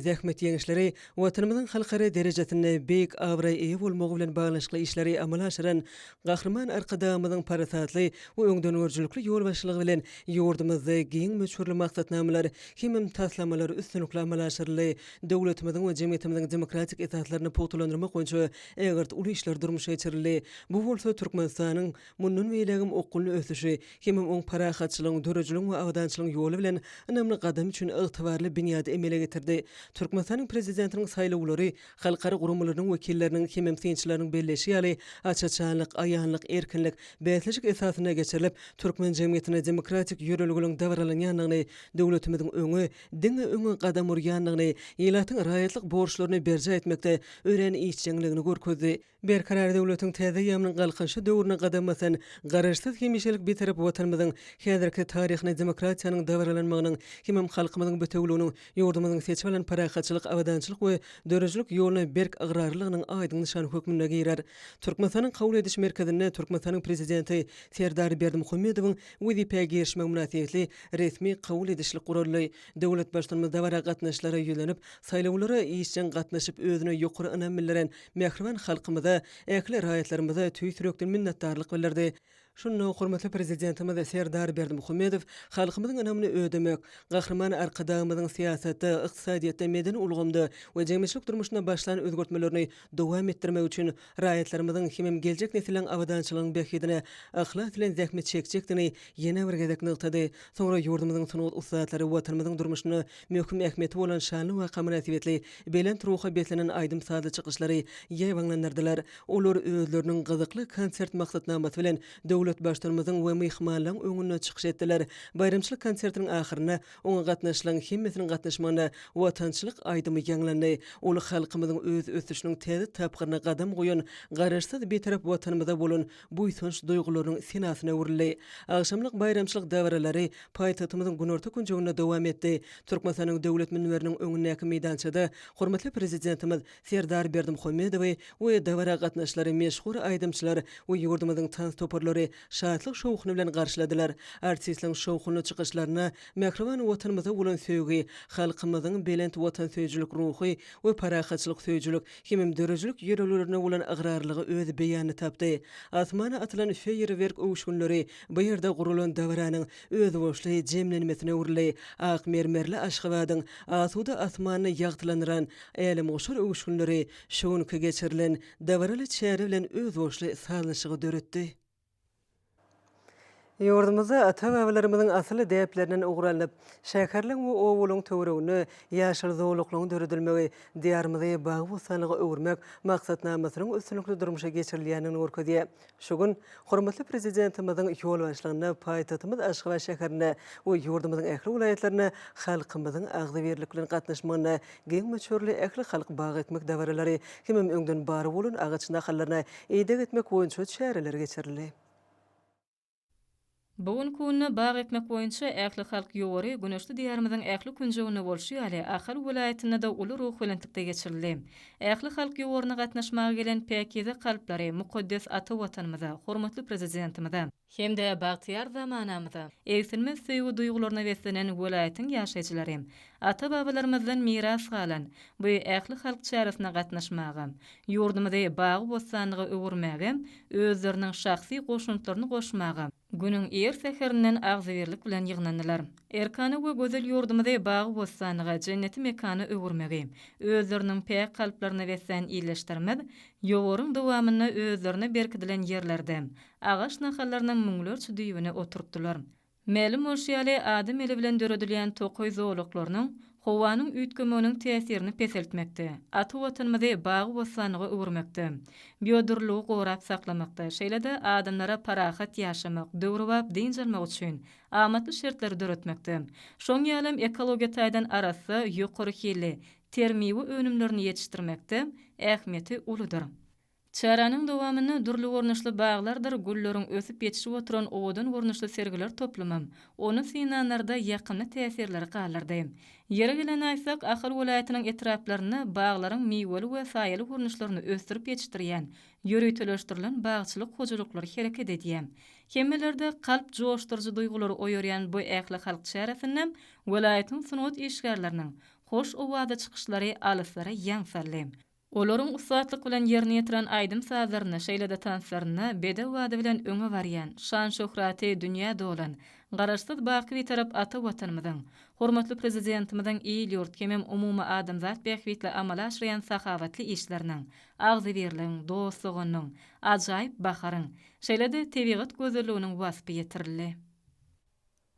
zähmet ýeňişleri Watanymyzyň halkara derejesinde beýik abraýa eýe bolmagy bilen baglanyşykly işleri amala aşyran Gahryman Arkadagymyzyň. parasatly we öňdengörüjilikli ýolbaşçylygy bilen ýurdumyzda giň möçberli maksatnamalar hemem taslamalar üstünlikli amala aşyryldy. Döwletimiziň we jemgyýetimiziň demokratik esaslaryny pugtalandyrmak boýunça ägirt uly işler durmuşa geçirildi. Bu bolsa Türkmenistanyň mundan beýlägem okgunly ösüşi hemem oň parahatçylygyň, döredijiligiň we abadançylygyň ýoly bilen ynamly gadam üçin ygtybarly binýady emele getirdi. Türkmenistanyň Prezidentiniň saýlawlary halkara guramalarynyň wekilleriniň hemem synçylarynyň belleýşi ýaly, aç-açanlyk, aýanlyk, erkinlik, bäsleşik esasynda geçirilip, türkmen jemgyýetinde demokratik ýörelgeleriň dabaralanýandygyny, döwletimiziň öňe, diňe öňe gadam urýandygyny, ilatyň raýatlyk borçlaryny berjaý etmekde örän işjeňligini görkezdi. Berkarar döwletiň täze eýýamynyň Galkynyşy döwrüne gadam basan Garaşsyz, hemişelik Bitarap Watanymyzyň häzirki taryhyna demokratiýanyň dabaralanmagynyň hemem halkymyzyň bitewüliginiň ýurdumyzyň seçip alan parahatçylyk, abadançylyk we döredijilik ýoluna berk ygrarlylygynyň aýdyň nyşany hökmünde girer. Türkmenistanyň Kabul ediş merkezinde Türkmenistanyň Prezidenti Serdar Berdimuhamedowyň wezipä girişmegi mynasybetli resmi kabul edişlik guraldy. Döwlet Baştutanymyz dabara gatnaşyjylara ýüzlenip, saýlawlara işjeň gatnaşyp, özüne ýokary ynam bildiren mähriban halkymyza, ähli raýatlarymyza tüýs ýürekden minnetdarlyk bildirdi. Şunda hormatly Prezidentimiz Serdar Berdimuhamedow halkymyzyň ynamyny ödemek, Gahryman Arkadagymyzyň syýasatda, ykdysadyýetde, medeni ulgamda we jemgyýetçilik durmuşynda başlan özgertmelerini dowam etdirmek üçin raýatlarymyzyň hemem geljek nesilleň abadançylygynyň bähbidine yhlas bilen zähmet çekjekdigini ýene bir gezek nygtady. Soňra ýurdumyzyň sungat ussatlary Watanymyzyň durmuşynda möhüm ähmiýeti bolan şanly waka mynasybetli belent ruha beslenen aýdym-sazly çykyşlary ýaýbaňlandyrdylar. Olar özleriniň gyzykly konsert maksatnamasy bilen döwlet Baştutanymyzyň we myhmanlaryň öňünde çykyş etdiler. Baýramçylyk konsertiniň ahyrynda oňa gatnaşyjylaryň hemmesiniň gatnaşmagynda watançylyk aýdymy ýaňlandy. Ol halkymyzyň öz ösüşiniň täze tapgyryna gadam goýan Garaşsyz, Bitarap Watanymyza bolan buýsanç duýgularynyň senasyna öwrüldi. Agşamlyk baýramçylyk dabaralary paýtagtymyzyň günorta künjeginde dowam etdi. Türkmenistanyň Döwlet münberiniň öňündäki meýdançada hormatly Prezidentimiz Serdar Berdimuhamedowy we dabara gatnaşyjylary meşhur aýdymçylar we ýurdumyzyň tans toparlary şatlyk-şowhuny bilen garşyladylar. Artistleriň şowhunly çykyşlarynda mähriban Watanymyza bolan söýgi, halkymyzyň belent watansöýüjilik ruhy we parahatçylyk söýüjilik hemem döredijilik ýörelgelerine bolan ygrarlylygy öz beýanyny tapdy. Asmana atylan feýerwerk öwüşginleri bu ýerde guralan dabaranyň özboluşly jemlenmesine öwrüldi. Ak mermerli Aşgabadyň asuda asmanyny ýagtylandyran älemgoşar öwüşginleri şu günki geçirilen dabaraly çäre bilen özboluşly sazlaşygy döretdi. Ýurdumyzda ata-babalarymyzyň asylly däplerinden ugur alnyp, şäherleň we obalaryň töwereginde ýaşyl zolaklaryň döredilmegi Diýarymyzy bagy-bossanlyga öwürmek maksatnamasynyň üstünlikli durmuşa geçirilýändigini görkezýär. Şu gün hormatly Prezidentimiziň ýolbaşçylygynda paýtagtymyz Aşgabat şäherinde we ýurdumyzyň ähli welaýatlarynda halkymyzyň agzybirlik bilen gatnaşmagynda giň möçberli ählihalk bag ekmek dabaralary hemem öňden bar bolan agaç nahallaryna ideg etmek boýunça çäreler geçirildi. Bu günki günde bag ekmek boýunça ählihalk ýowary güneşli Diýarymyzyň ähli künjeginde bolşy ýaly, Ahal welaýatynda-da uly ruhubelentlikde geçirildi. Ählihalk ýowaryna gatnaşmaga gelen päkize kalplary mukaddes ata Watanymyza, hormatly Prezidentimize, hem-de bagtyýar zamanamyza egsilmez söýgi duýgularyna beslenen welaýatyň ýaşaýjylary ata-babalarymyzdan miras galan bu ählihalk çäresine gatnaşmaga, ýurdumyzy bagy-bossanlyga öwürmäge özleriniň şahsy goşantlaryny goşmaga günüň ir säherinden agzybirlik bilen ýygnandylar. Erkana we gözel ýurdumyzy bagy-bossanlyga, jenneti mekana öwürmegi özleriniň päk kalplaryna beslän ildeşlerimiz ýowaryň dowamynda özlerine berkidilen ýerlerde agaç nahallarynyň müňlerçe düýbüni oturtdylar. Mälim bolşy ýaly, adam eli bilen döredilýän tokaý zolaklarynyň howanyň üýtgemeginiň täsirini peseltmekde, ata Watanymyzy bagy-bossanlyga öwürmekde, biodürlüligi gorap saklamakda, şeýle-de adamlara parahat ýaşamak, döwrebap dynç almak üçin amatly şertleri döretmekde, şoň ýalam ekologiýa taýdan arassa, ýokary hilli ter miwe önümlerini ýetişdirmekde ähmiýeti uludyr. Çäräniň dowamynda dürli görnüşli baglardyr gülleriň ösüp ýetişip oturan owadan görnüşli sergiler toplumam ony synlanlarda ýakymly täsirleri galdyrdy. Ýeri gelende aýtsak, Ahal welaýatynyň etraplarynda baglaryň miweli we saýaly görnüşlerini ösdürip ýetişdirýän ýöriteleşdirilen bagçylyk hojalyklary hereket edýär. Hemmelerde kalp joşduryjy duýgulary oýarýan bu ählihalk çäresinde welaýatyň sungat işgärleriniň hoş owazly çykyşlary alyslara ýaň saldy. Olaryň ussatlyk bilen ýerine ýetiren aýdym-sazlarynda, şeýle-de tanslarynda bedew bady bilen öňe barýan, şan-şöhraty dünýä dolan, Garaşsyz, baky Bitarap ata Watanymyzyň, hormatly Prezidentimiziň il-ýurt hemem umumy adamzat bähbitli amala aşyrýan sahawatly işleriniň, agzybirligiň, dost-doganlygyň, ajaýyp baharyň, şeýle-de tebigat gözelliginiň waspy ýetirildi.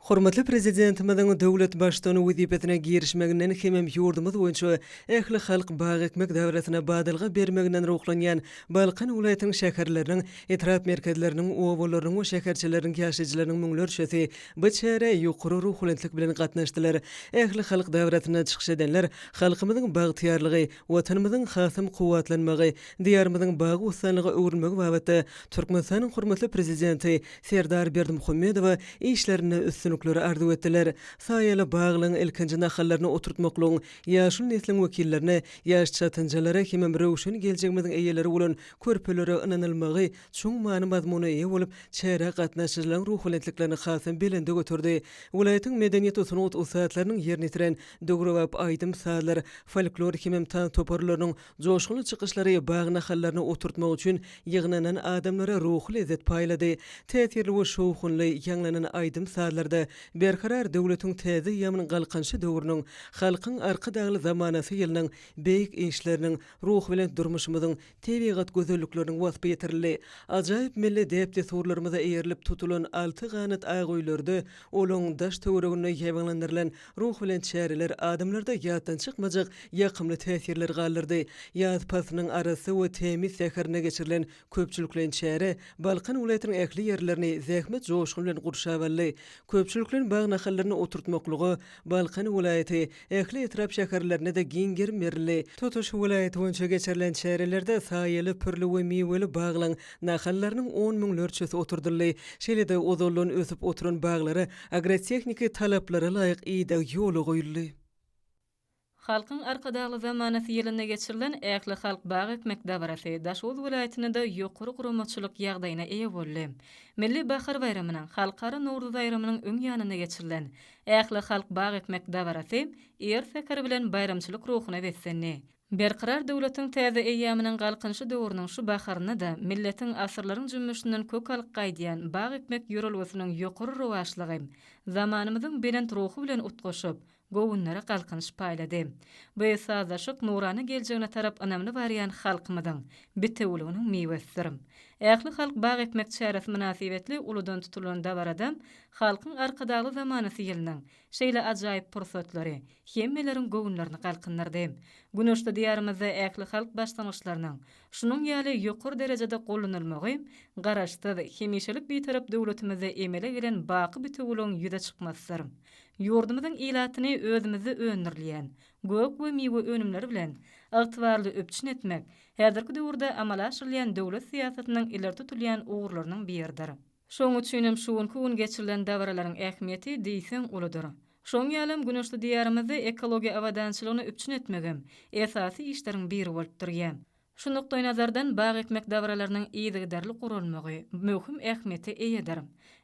Hormatly Prezidentimiziň döwlet Baştutany wezipesine girişmeginden hemem ýurdumyz boýunça ählihalk bag ekmek dabarasyna badalga bermeginden ruhlanýan Balkan welaýatynyň şäherleriniň, etrap merkezleriniň, obalarynyň we şäherçeleriniň ýaşaýjylarynyň müňlerçesi bu çärä ýokary ruhubelentlik bilen gatnaşdylar. Ählihalk dabarasynda çykyş edenler halkymyzyň bagtyýarlygy, Watanymyzyň hasam kuwwatlanmagy, Diýarymyzyň bagy-bossanlyga öwrülmegi babatda Türkmenistanyň hormatly Prezidenti Serdar Berdimuhamedowa işlerinde üstünlikleri arzuw etdiler. Saýaly baglaryň ilkinji nahallaryny oturtmaklygyň ýaşuly nesliň wekillerine, ýaş çatynjalara hemem röwşen geljegimiziň eýeleri bolan körpelere ynanylmagy çuň many-mazmuna eýe bolup, çärä gatnaşyjylaryň ruhubelentliklerini hasam belende göterdi. Welaýatyň medeniýet we sungat ussatlarynyň ýerine ýetiren döwrebap aýdym-sazlar, folklor hemem tans toparlarynyň Joşgunly çykyşlary bag nahallaryny oturtmak üçin ýygnanan adamlara ruhy lezzet paýlady. Täsirli we şowhunly ýaňlanan aýdym-sazlarda Berkarar döwletiň täze eýýamynyň Galkynyşy döwrüniň, Halkyň Arkadagly zamanasy ýylynyň beýik işleriniň, ruhubelent durmuşymyzyň tebigat gözellikleriniň waspy ýetirildi. Ajaýyp milli däp-dessurlarymyza eýerilip tutulan alty ganat ak öýlerde, olaň daş-töwereginde ýaýbaňlandyrylan Ruhubelent çäreler adamlarda ýatdan çykmajak ýakymly täsirleri galdyrdy. Ýaz paslynyň arassa we tämiz säherinde geçirilen köpçülikleýin çäre Balkan welaýatynyň ähli ýerlerini zähmet joşguny bilen gurşap aldy. Köpçülikleýin bag nahallaryny oturtmaklyga Balkan welaýaty ähli etrap-şäherlerinde-de giň gerim berildi. Tutuş welaýat boýunça geçirilen çärelerde saýaly, pürli we miweli baglaryň nahallarynyň on müňlerçesi oturdyldy. Şeýle-de ozaldan ösüp oturan baglara Agrotehniki talaplara laýyk ideg ýola goýuldy. Halkyň Arkadagly zamanasy ýylynda geçirilen ählihalk bag ekmek dabarasy Daşoguz welaýatynda-da ýokary guramaçylyk ýagdaýyna eýe boldy. Milli bahar baýramynyň, Halkara Nowruz baýramynyň öň ýanynda geçirilen ählihalk bag ekmek dabarasy ir säher bilen baýramçylyk ruhuna beslendi. Berkarar döwletiň täze eýýamynyň Galkynyşy döwrüniň şu baharynda-da milletiň asyrlaryň jümmüşinden kök alyp gaýdýan bag ekmek ýörelgesiniň ýokary rowaçlygy zamanymyzyň belent ruhy bilen utgaşyp, göwünlere galkynyş paýlady. Bu sazlaşyk nurana geljegine tarap ynamly barýan halkymyzyň bitewüliginiň miwesidir. Ählihalk bag ekmek çäresi mynasybetli uludan tutulan dabarada Halkyň Arkadagly zamanasy ýylynyň Şeýle ajaýyp pursatlary hemmeleriň göwünlerini galkyndyrdy. Güneşli Diýarymyzda ählihalk başlangyçlarynyň şunuň ýaly ýokary derejede gollanylmagy Garaşsyz, hemişelik Bitarap döwletimizde emele gelen baky bitewüligiň ýüze çykmasydyr. Ýurdumyzyň ilatyny özümizde öndürilýän gök we miwe önümleri bilen ygtybarly üpjün etmek häzirki döwürde amala aşyrylýan döwlet syýasatynyň ileri tutulýan ugurlarynyň biridir. Şonuň üçin hem şu günki gün geçirilen dabaralaryň ähmiýeti diýseň uludyr. Şonuň ýalam güneşli Diýarymyzda ekologiýa abadançylygyny üpjün etmegem esasy işleriň biri bolup durýar. Şu nukdaýnazardan bag ekmek dabaralarynyň yzygiderli guralmagy möhüm ähmiýete eýedir.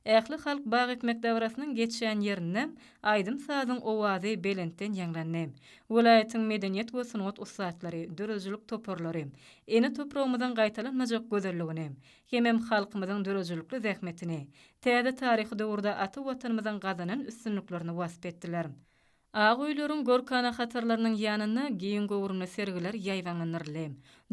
Ählihalk bag ekmek dabarasynyň geçýän ýerinde aýdym-sazyň owazy belentden ýaňlandy. Welaýatyň medeniýet we sungat ussatlary, döredijilik toparlary ene topragymyzyň gaýtalanmajak gözelligini, hemem halkymyzyň döredijilikli zähmetini, täze taryhy döwürde ata Watanymyzyň gazanan üstünliklerini wasp etdiler. Ak öýleriň görkana hatarlarynyň ýanynda giň göwrümli sergiler ýaýbaňlandyryldy.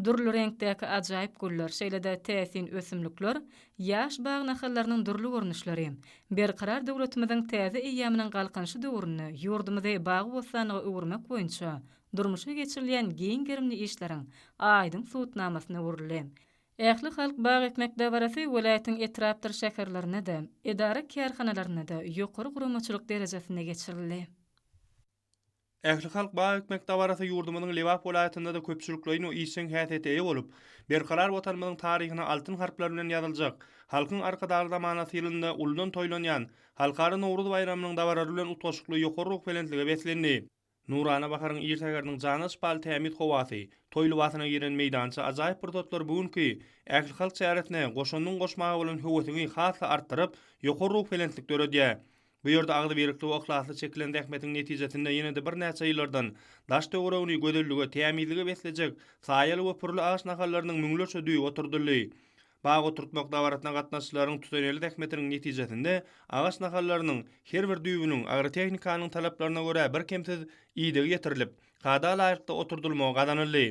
Dürli reňkdäki ajaýyp güller, şeýle-de täsin ösümlikler, ýaş bag nahallarynyň dürli görnüşleri Berkarar döwletimiziň täze eýýamynyň Galkynyşy döwründe ýurdumyzy bagy-bossanlyga öwürmek boýunça durmuşa geçirilýän giň gerimli işleriň aýdyň subutnamasyna öwrüldi. Ählihalk bag ekmek dabarasy welaýatyň etrapdyr şäherlerinde-de, edara-kärhanalarynda-da ýokary guramaçylyk derejesinde geçirildi. Ählihalk bag ekmek dabarasy ýurdumyzyň Lebap welaýatynda-da köpçülikleýin we işjeň häsiýete eýe bolup, Berkarar Watanymyzyň taryhyna altyn harplar bilen ýazyljak Halkyň Arkadagly zamanasy ýylynda uludan toýlanýan Halkara Nowruz baýramynyň dabaralary bilen utgaşykly ýokary ruhubelentlige beslendi. Nurana baharyň ir säheriniň jana şypaly tämiz howasy, toý lybasyna giren meýdança ajaýyp pursatlar bu günki ählihalk çäresine goşandyň goşmaga bolan höwesiňi has-da artdyryp, ýokary ruhubelentlik döredýär. Bu ýerde agzybirlikli we yhlasly çekilen zähmetiň netijesinde ýene-de birnäçe ýyllardan daş-töweregini gözellige, tämizlige beslejek saýaly we pürli agaç nahallarynyň müňlerçe düýbi oturdyldy. Bag oturtmak dabarasyna gatnaşyjylaryň tutanýerli zähmetiniň netijesinde agaç nahallarynyň her bir düýbüniň agrotehnikanyň talaplaryna görä birkemsiz idegi ýetirilip, kada laýyklykda oturdylmagy gazanyldy.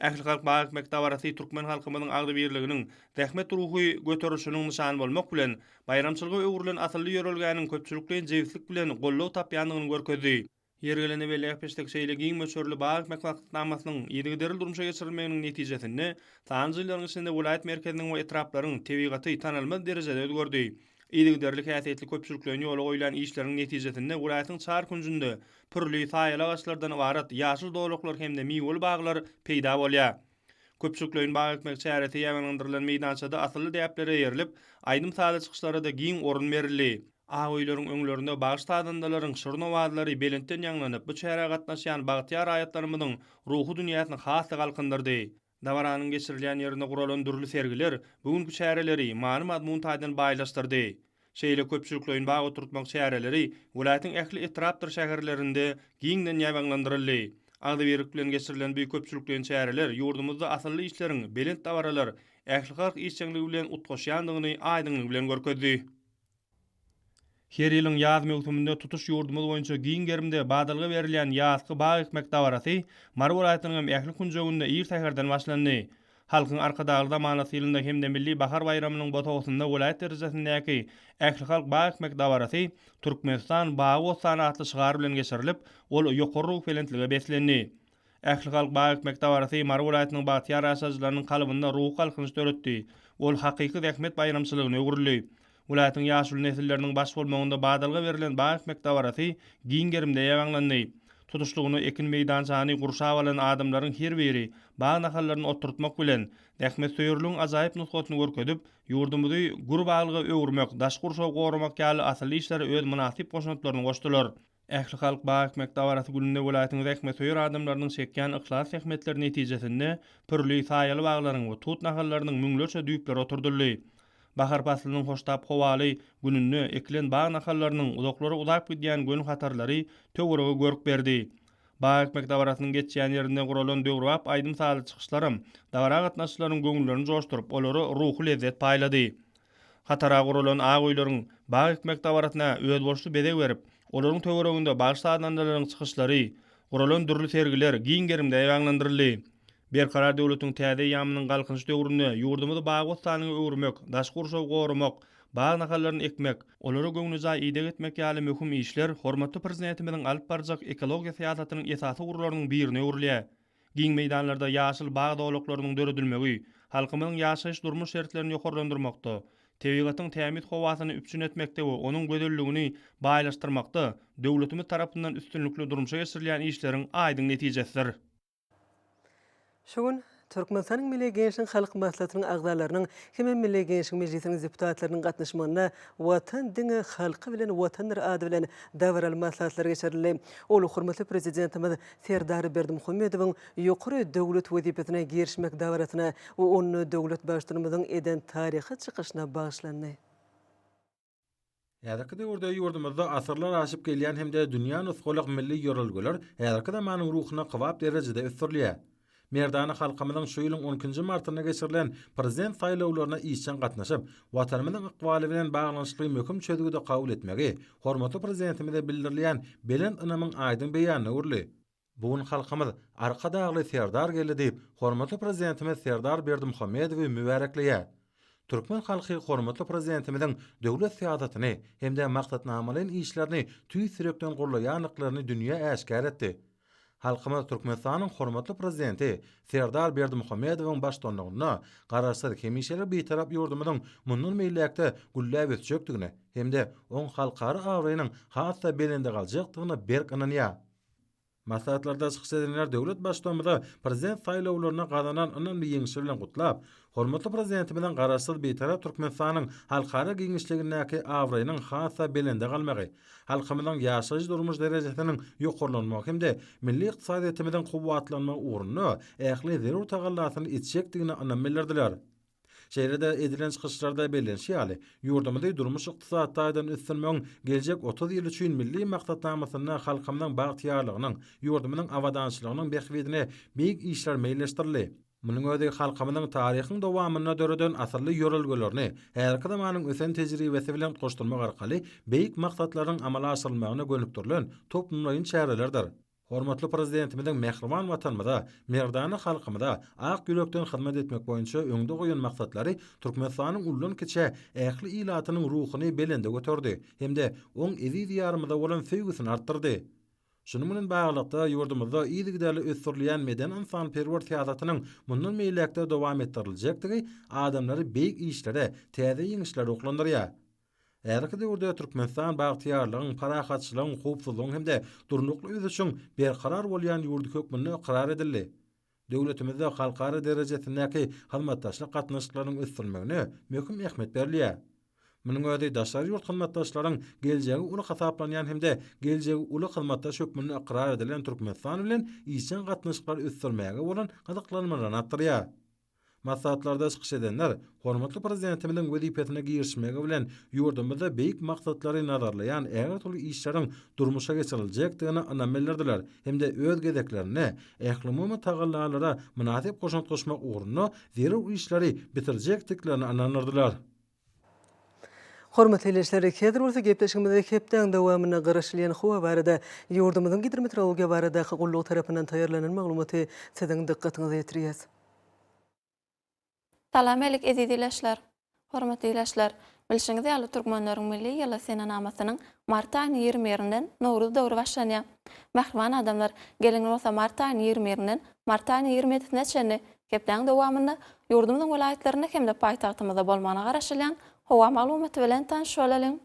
Ählihalk bag ekmek dabarasy türkmen halkymyzyň agzybirliginiň, zähmet ruhy göterilişiniň nyşany bolmak bilen, baýramçylyga öwrülen asylly ýörelgäniň köpçülikleýin jebislik bilen goldaw tapýandygyny görkezdi. Ýeri gelende belläp geçsek, şeýle giň möçberli bag ekmek maksatnamasynyň yzygiderli durmuşa geçirilmeginiň netijesinde, sanlyja ýyllaryň içinde welaýat merkeziniň we etraplaryň tebigaty tanalmaz derejede özgerdi. Yzygiderli häsiýetli köpçülikleýin ýola goýlan işleriň netijesinde welaýatyň çar künjünde pürli, saýaly agaçlardan ybarat ýaşyl zolaklar hem-de miweli baglar peýda bolýar. Köpçülikleýin bag ekmek çäresi ýaýbaňlandyrylan meýdançada asylly däplere eýerilip, aýdym-sazly çykyşlara-da giň orun berildi. Ak öýleriň öňlerinde bagşy-sazandalaryň şirin owazlary belentden ýaňlanyp, bu çärä gatnaşýan bagtyýar raýatlarymyzyň ruhy dünýäsini has-da galkyndyrdy. Dabaranyň geçirilýän ýerinde guralan dürli sergiler bu günki çäreleri many-mazmun taýdan baýlaşdyrdy. Şeýle köpçülikleýin bag oturtmak çäreleri welaýatyň ähli etrapdyr şäherlerinde giňden ýaýbaňlandyryldy. Agzybirlik bilen geçirilen bu köpçülikleýin çäreler ýurdumyzda asylly işleriň belent dabaralar, ählihalk işjeňligi bilen utgaşýandygyny aýdyňlygy bilen görkezdi. Her ýylyň ýaz möwsüminde tutuş ýurdumyz boýunça giň gerimde badalga berilýän ýazky bag ekmek dabarasy Mary welaýatynyň hem ähli künjeginde ir säherden başlandy. Halkyň Arkadagly zamanasy ýylynda hem-de Milli bahar baýramynyň bosagasynda welaýat derejesindäki ählihalk bag ekmek dabarasy Türkmenistan, bagy-bossany atly şygar bilen geçirilip, ol ýokary ruhubelentlige beslendi. Ählihalk bag ekmek dabarasy Mary welaýatynyň bagtyýar ýaşaýjylarynyň kalbynda ruhy galkynyş döretdi. Ol hakyky zähmet baýramçylygyna öwrüldi. Welaýatyň ýaşuly nesilleriniň baş bolmagynda badalga berlen bag ekmek dabarasy giň gerimde ýaýbaňlandy. Tutuşlygyna ekin meýdançany gurşap alan adamlaryň her biri bag nahallaryny oturtmak bilen, zähmetsöýerligiň ajaýyp nusgasyny görkezip, ýurdumyzy gür baglyga öwürmek, daşky gurşawy goramak ýaly asylly işlere öz mynasyp goşantlaryny goşdular. Ählihalk bag ekmek dabarasy gününde welaýatyň zähmetsöýer adamlarynyň çekýän yhlas zähmetleri netijesinde pürli, saýaly baglaryň we tut nahallarynyň müňlerçe düýpleri oturdyldy. Bahar paslynyň hoştap howaly gününde ekilen bag nahallarynyň uzaklara uzap gidýän göni hatarlary töwerege görk berdi. Bag ekmek dabarasynyň geçýän ýerinde guralan döwrebap aýdym-sazly çykyşlaram dabara gatnaşyjylaryň göwünlerini joşduryp, olara ruhy lezzet paýlady. Hatara guralan ak öýleriň bag ekmek dabarasyna özboluşly bezeg berip, olaryň töwereginde bagşy-sazandalaryň çykyşlary, guralan dürli sergiler giň gerimde ýaýbaňlandyryldy. Berkarar döwletiň täze eýýamynyň Galkynyş döwründe ýurdumyzy bagy-bossanlyga öwürmek, daşky gurşawy goramak, bag nahallaryny ekmek, olara göwnejaý ideg etmek ýaly möhüm işler hormatly Prezidentimiziň alyp barjak ekologiýa syýasatynyň esasy ugurlarynyň birine öwrülýär. Giň meýdanlarda ýaşyl bag zolaklarynyň döredilmegi halkymyzyň ýaşaýyş-durmuş şertlerini ýokarlandyrmakda, tebigatyň tämiz howasyny üpjün etmekde we onuň gözelligini baýlaşdyrmakda döwletimiz tarapyndan üstünlikli durmuşa geçirilýän işleriň aýdyň netijesidir. Şu gün Türkmenistanyň Milli Geňeşiniň Halk Maslahatynyň agzalarynyň hem-de Milli Geňeşiň Mejlisiniň deputatlarynyň gatnaşmagynda Watan diňe halky bilen Watandyr ady bilen dabaraly maslahatlar geçirildi. Ol hormatly Prezidentimiz Serdar Berdimuhamedowyň ýokary döwlet wezipesine girişmek dabarasyna we onda döwlet Baştutanymyzyň eden taryhy çykyşyna bagyşlandy. Häzirki döwürde ýurdumyzda asyrlar aşyp gelýän hem-de dünýä nusgalyk milli ýörelgeler häzirki zamanyň ruhuna kybap derejede ösdürilýär. Merdana halkymyzyň şu ýylyň on ikinji martynda geçirilen Prezident saýlawlaryna işjeň gatnaşyp, Watanymyzyň ykbaly bilen baglanyşykly möhüm çözgüdi kabul etmegi hormatly Prezidentimize bildirilýän belent ynamyň aýdyň beýanyna öwrüldi. Bu gün halkymyz Arkadagly Serdar geldi diýip, hormatly Prezidentimiz Serdar Berdimuhamedowy mübärekleýär. Türkmen halky hormatly Prezidentimiziň döwlet syýasatyny hem-de maksatnamalaýyn işlerini tüýs ýürekden gollaýandyklaryny dünýä äşgär etdi. Halkymyz Türkmenistanyň hormatly Prezidenti Serdar Berdimuhamedowyň baştutanlygynda Garaşsyz, hemişelik Bitarap ýurdumyzyň mundan beýläk-de gülläp ösjekdigine hem-de oň halkara abraýynyň has-da belende galjakdygyna berk ynanýar. Maslahatlarda çykyş edenler döwlet Baştutanymyza Prezident saýlawlarynda gazanan ynamly ýeňşi bilen gutlap, hormatly Prezidentimiziň Garaşsyz, Bitarap Türkmenistanyň halkara giňişligindäki abraýynyň has-da belende galmagy, halkymyzyň ýaşaýyş-durmuş derejesiniň ýokarlanmagy hem-de milli ykdysadyýetimiziň kuwwatlanmagy ugrunda ähli zerur tagallasyny etjekdigine ynam bildirdiler. Şeýle-de edilen çykyşlarda bellenişi ýaly, ýurdumyzy durmuş-ykdysady taýdan ösdürmegiň geljek 30 ýyl üçin milli maksatnamasynda halkymyzyň bagtyýarlygynyň, ýurdumyzyň abadançylygynyň bähbidine beýik işler meýilleşdirildi. Munuň özi halkymyzyň taryhyň dowamynda döreden asylly ýörelgelerini häzirki zamanyň ösen tejribesi bilen utgaşdyrmak arkaly beýik maksatlaryň amala aşyrylmagyna gönükdirilen toplumlaýyn çärelerdir. Hormatly Prezidentimiziň mähriban Watanymyza, merdana halkymyza ak ýürekden hyzmat etmek boýunça öňde goýan maksatlary Türkmenistanyň uldan-kiçä ähli ilatynyň ruhuny belende göterdi hem-de oň eziz Diýarymyza bolan söýgüsini artdyrdy. Şunuň bilen baglylykda, ýurdumyzda yzygiderli ösdürilýän medeni-ynsanperwer syýasatynyň mundan beýläk-de dowam etdiriljekdigi adamlary beýik işlere, täze ýeňişlere ruhlandyrýar. Häzirki döwürde Türkmenistan bagtyýarlygyň, parahatçylygyň, howpsuzlygyň hem-de durnukly ösüşiň berkarar bolýan ýurdy hökmünde ykrar edildi. Döwletimizde halkara derejesindäki hyzmatdaşlyk gatnaşyklarynyň ösdürilmegine möhüm ähmiýet berilýär. Munuň özi daşary ýurt hyzmatdaşlaryň geljegi uly hasaplanýan hem-de geljegi uly hyzmatdaş hökmünde ykrar edilen Türkmenistan bilen işjeň gatnaşyklary ösdürmäge bolan gyzyklanmalaryny artdyrýar. Maslahatlarda çykyş edenler hormatly Prezidentimiziň wezipesine girişmegi bilen ýurdumyzda beýik maksatlary nazarlaýan ägirt uly işleriň durmuşa geçiriljekdigine ynam bildirdiler hem-de öz gezeklerinde ählumumy tagallalara mynasyp goşant goşmak ugrunda zerur işleri bitirjekdiklerine ynandyrdylar. Hormatly ildeşler, häzir bolsa gepleşigimizde hepdäň dowamynda garaşylýan howa barada ýurdumyzyň Gidrometeorologiýa baradaky gullugy tarapyndan taýýarlanan maglumaty siziň dykgatyňyza ýetirýäs. Salam alik eziz ilaçlar! Hormatly ilaçlar! Bilşiňiz ýaly türkmenleriň milli ýyly senenamasynyň mart aýynyň 20 birinden Nowruz döwri başlanýar. Mähriban adamlar, geliň bolsa mart aýynyň 20 birinden mart aýynyň 27 sine çenli hepdäň dowamynda ýurdumyzyň welaýatlarynda hem-de paýtagtymyzda bolmagyna garaşylýan howa maglumaty bilen tanyş bolalyň.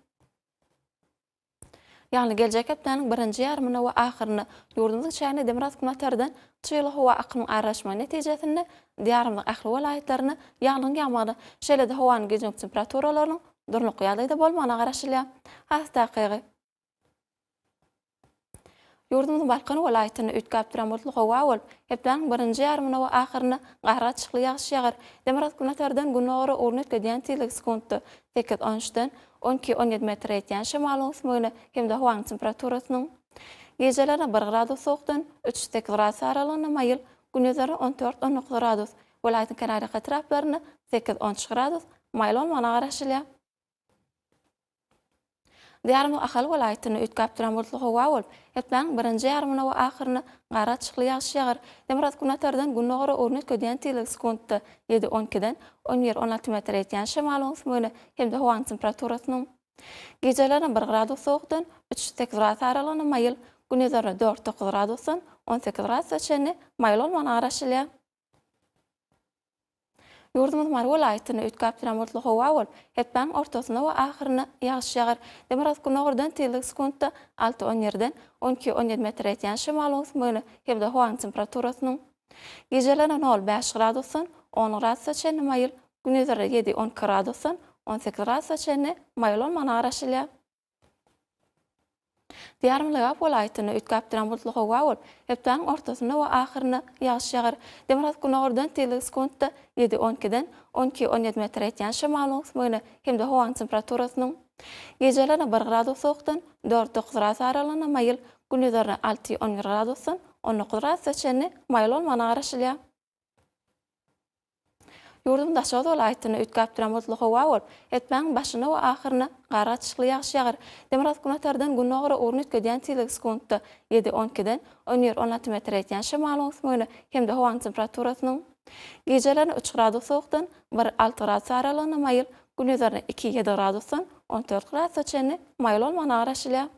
Ýagny geljek hepdäniň birinji ýarymynda we ahyrynda ýurdumyzyň çägine demirgazyk-günbatardan çygly howa akymyň aralaşmagy netijesinde Diýarymyzyň ähli welaýatlarynda ýagnyň ýagmagyna, şeýle-de howanyň gijeki temperaturalarynyň durnukly ýagdaýda bolmagyna garaşylýar. Has takygy. Ýurdumyzyň Balkan welaýatynda üýtgäp duran bulutly howa bolup, hepdäniň birinji ýarymynda we ahyrynda gar gatyşykly ýagyş ýagar. Demirgazyk-günbatardan gündogara ugruny üýtgedýän tizligi sekuntda sekiz, on üçden on iki, on ýedi metre ýetýän şemalyň ösmegine hem-de howanyň temperaturasynyň gijelerine bir gradus sowukdan üç, sekiz gradus aralygynda maýyl, gündizlerine on dört, on dokuz gradus, welaýatyň kenarýaka etraplarynda sekiz, on üç gradus maýyl bolmagyna garaşylýar. Diýarymyz Ahal welaýatynda üýtgäp duran bulutly howa bolup, hepdäniň birinji ýarymynda we ahyrynda gar gatyşykly ýagyş ýagar. Demirgazyk-günbatardan gündogara ugruny üýtgedýän tizligi sekuntda ýedi, on ikiden on bir, on alty metre ýetýän şemalyň ösmegine hem-de howanyň temperaturasynyň gijelerine bir gradus sowukdan üç, sekiz gradus aralygynda maýyl, gündizlerine dört, dokuz gradusdan on sekiz gradusa çenli maýyl bolmagyna garaşylýar. Ýurdumyzyň Mary welaýatynda üýtgäp duran bulutly howa bolup, hepdäniň ortasynda we ahyrynda ýagyş ýagar. Demirgazyk-günordan tizligi sekuntda alty, on ýerden on iki, on ýedi metre ýetýän şemalyň ösmegine hem-de howanyň temperaturasynyň gijelerine nol, bäş gradusdan on gradusa çenli maýyl, gündizlerde ýedi, on iki gradusdan on sekiz gradusa çenli maýyl bolmagyna garaşylýar. Diýarymyz Lebap welaýatynda üýtgäp duran bulutly howa bolup, hepdäniň ortasynda we ahyrynda ýagyş ýagar. Demirgazyk-günordan tizligi sekuntda ýedi, on ikiden on iki, on ýedi metre ýetýän şemalyň ösmegine hem-de howanyň temperaturasynyň gijelerine bir gradus sowukdan dört, dokuz gradus aralygynda maýyl, gündizlerine alty, on bir gradusdan on dokuz gradusa çenli maýyl bolmagyna garaşylýar. Ýurduň Daşoguz welaýatynda üýtgäp duran bulutly howa bolup, hepdäniň başynda we ahyrynda gar gatyşykly ýagyş ýagar. Demirgazyk-günbatardan gündogara ugruny üýtgedýän tizligi sekuntda ýedi, on ikiden on bir, on alty metre ýetýän şemalyň ösmegine hem-de howanyň temperaturasynyň gijelerine üç gradus sowukdan bir, alty gradus aralygynda maýyl, gündizlerine iki, ýedi gradusdan on dört gradusa çenli maýyl bolmagyna garaşylýar.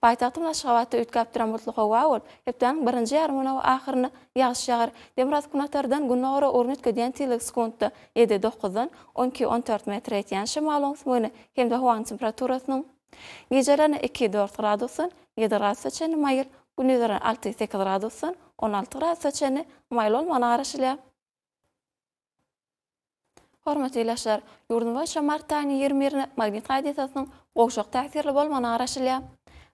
Paýtagtymyz Aşgabatda üýtgäp duran bulutly howa bolup, hepdäniň birinji ýarymynda we ahyrynda ýagyş ýagar. Demirgazyk-günbatardan gündogara ugruny üýtgedýän tizligi sekuntda ýedi, dokuzdan on iki, on dört metre ýetýän şemalyň ösmegine hem-de howanyň temperaturasynyň gijelerine iki, dört gradusdan ýedi gradusa çenli maýyl, gündizlerine alty, sekiz gradusdan on alty gradusa çenli maýyl bolmagyna garaşylýar. Hormatly ildeşler, ýurdumyz boýunça mart aýynyň 20 birine magnit hadysasynyň gowşak täsirli bolmagyna garaşylýar.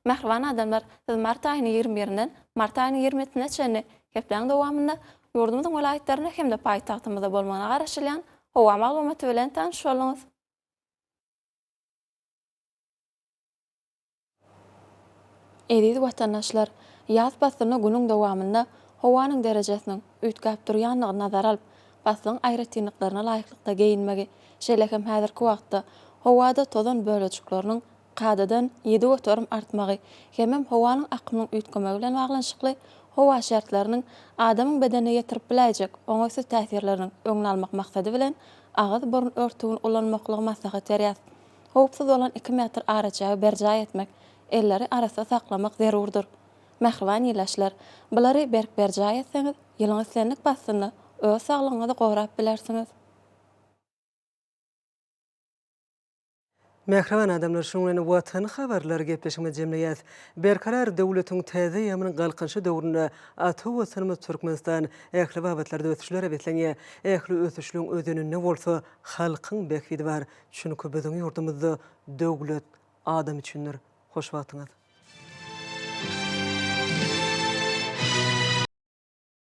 Mähriban adamlar, siz mart aýynyň 20 birinden mart aýynyň 27-sine çenli hepdäň dowamynda. Ýurdumyzyň welaýatlarynda hem-de paýtagtymyzda bolmagyna garaşylýan howa maglumaty bilen tanyş bolduňyz. Eziz watandaşlar, ýaz paslynda günüň dowamynda howanyň derejesiniň üýtgäp durýandygyny nazara alyp, paslyň aýratynlyklaryna laýyklykda geýinmegi, şeýle hem häzirki wagtda howada tozan bölejikleriniň kadadan 7% artmagy hemem howanyň akymynyň üýtgemegi bilen baglanyşykly howa şertleriniň adamyň bedenine ýetirip biläýjek oňaýsyz täsirleriniň öňüni almak maksady bilen agyz-burun örtügini ulanmaklygy maslahat berýäs. Howpsuz bolan iki metr araçägi berjaý etmek, elleri arassa saklamak zerurdyr. Mähriban ildeşler, bulary berk berjaý etseňiz, ýylyň islendik paslynda öz saglygyňyzy gorap bilersiňiz. Mähriban adamlar, şunuň bilen Watan habarlary gepleşigimizi jemleýäs. Berkarar döwletiň täze eýýamynyň Galkynyşy döwründe ata Watanymyz Türkmenistan ähli babatlarda ösüşlere beslenýär. Ähli ösüşligiň özeninde bolsa halkyň bähbidi bar. Çünki biziň ýurdumyzda döwlet adam üçindir. Hoş wagtyňyz.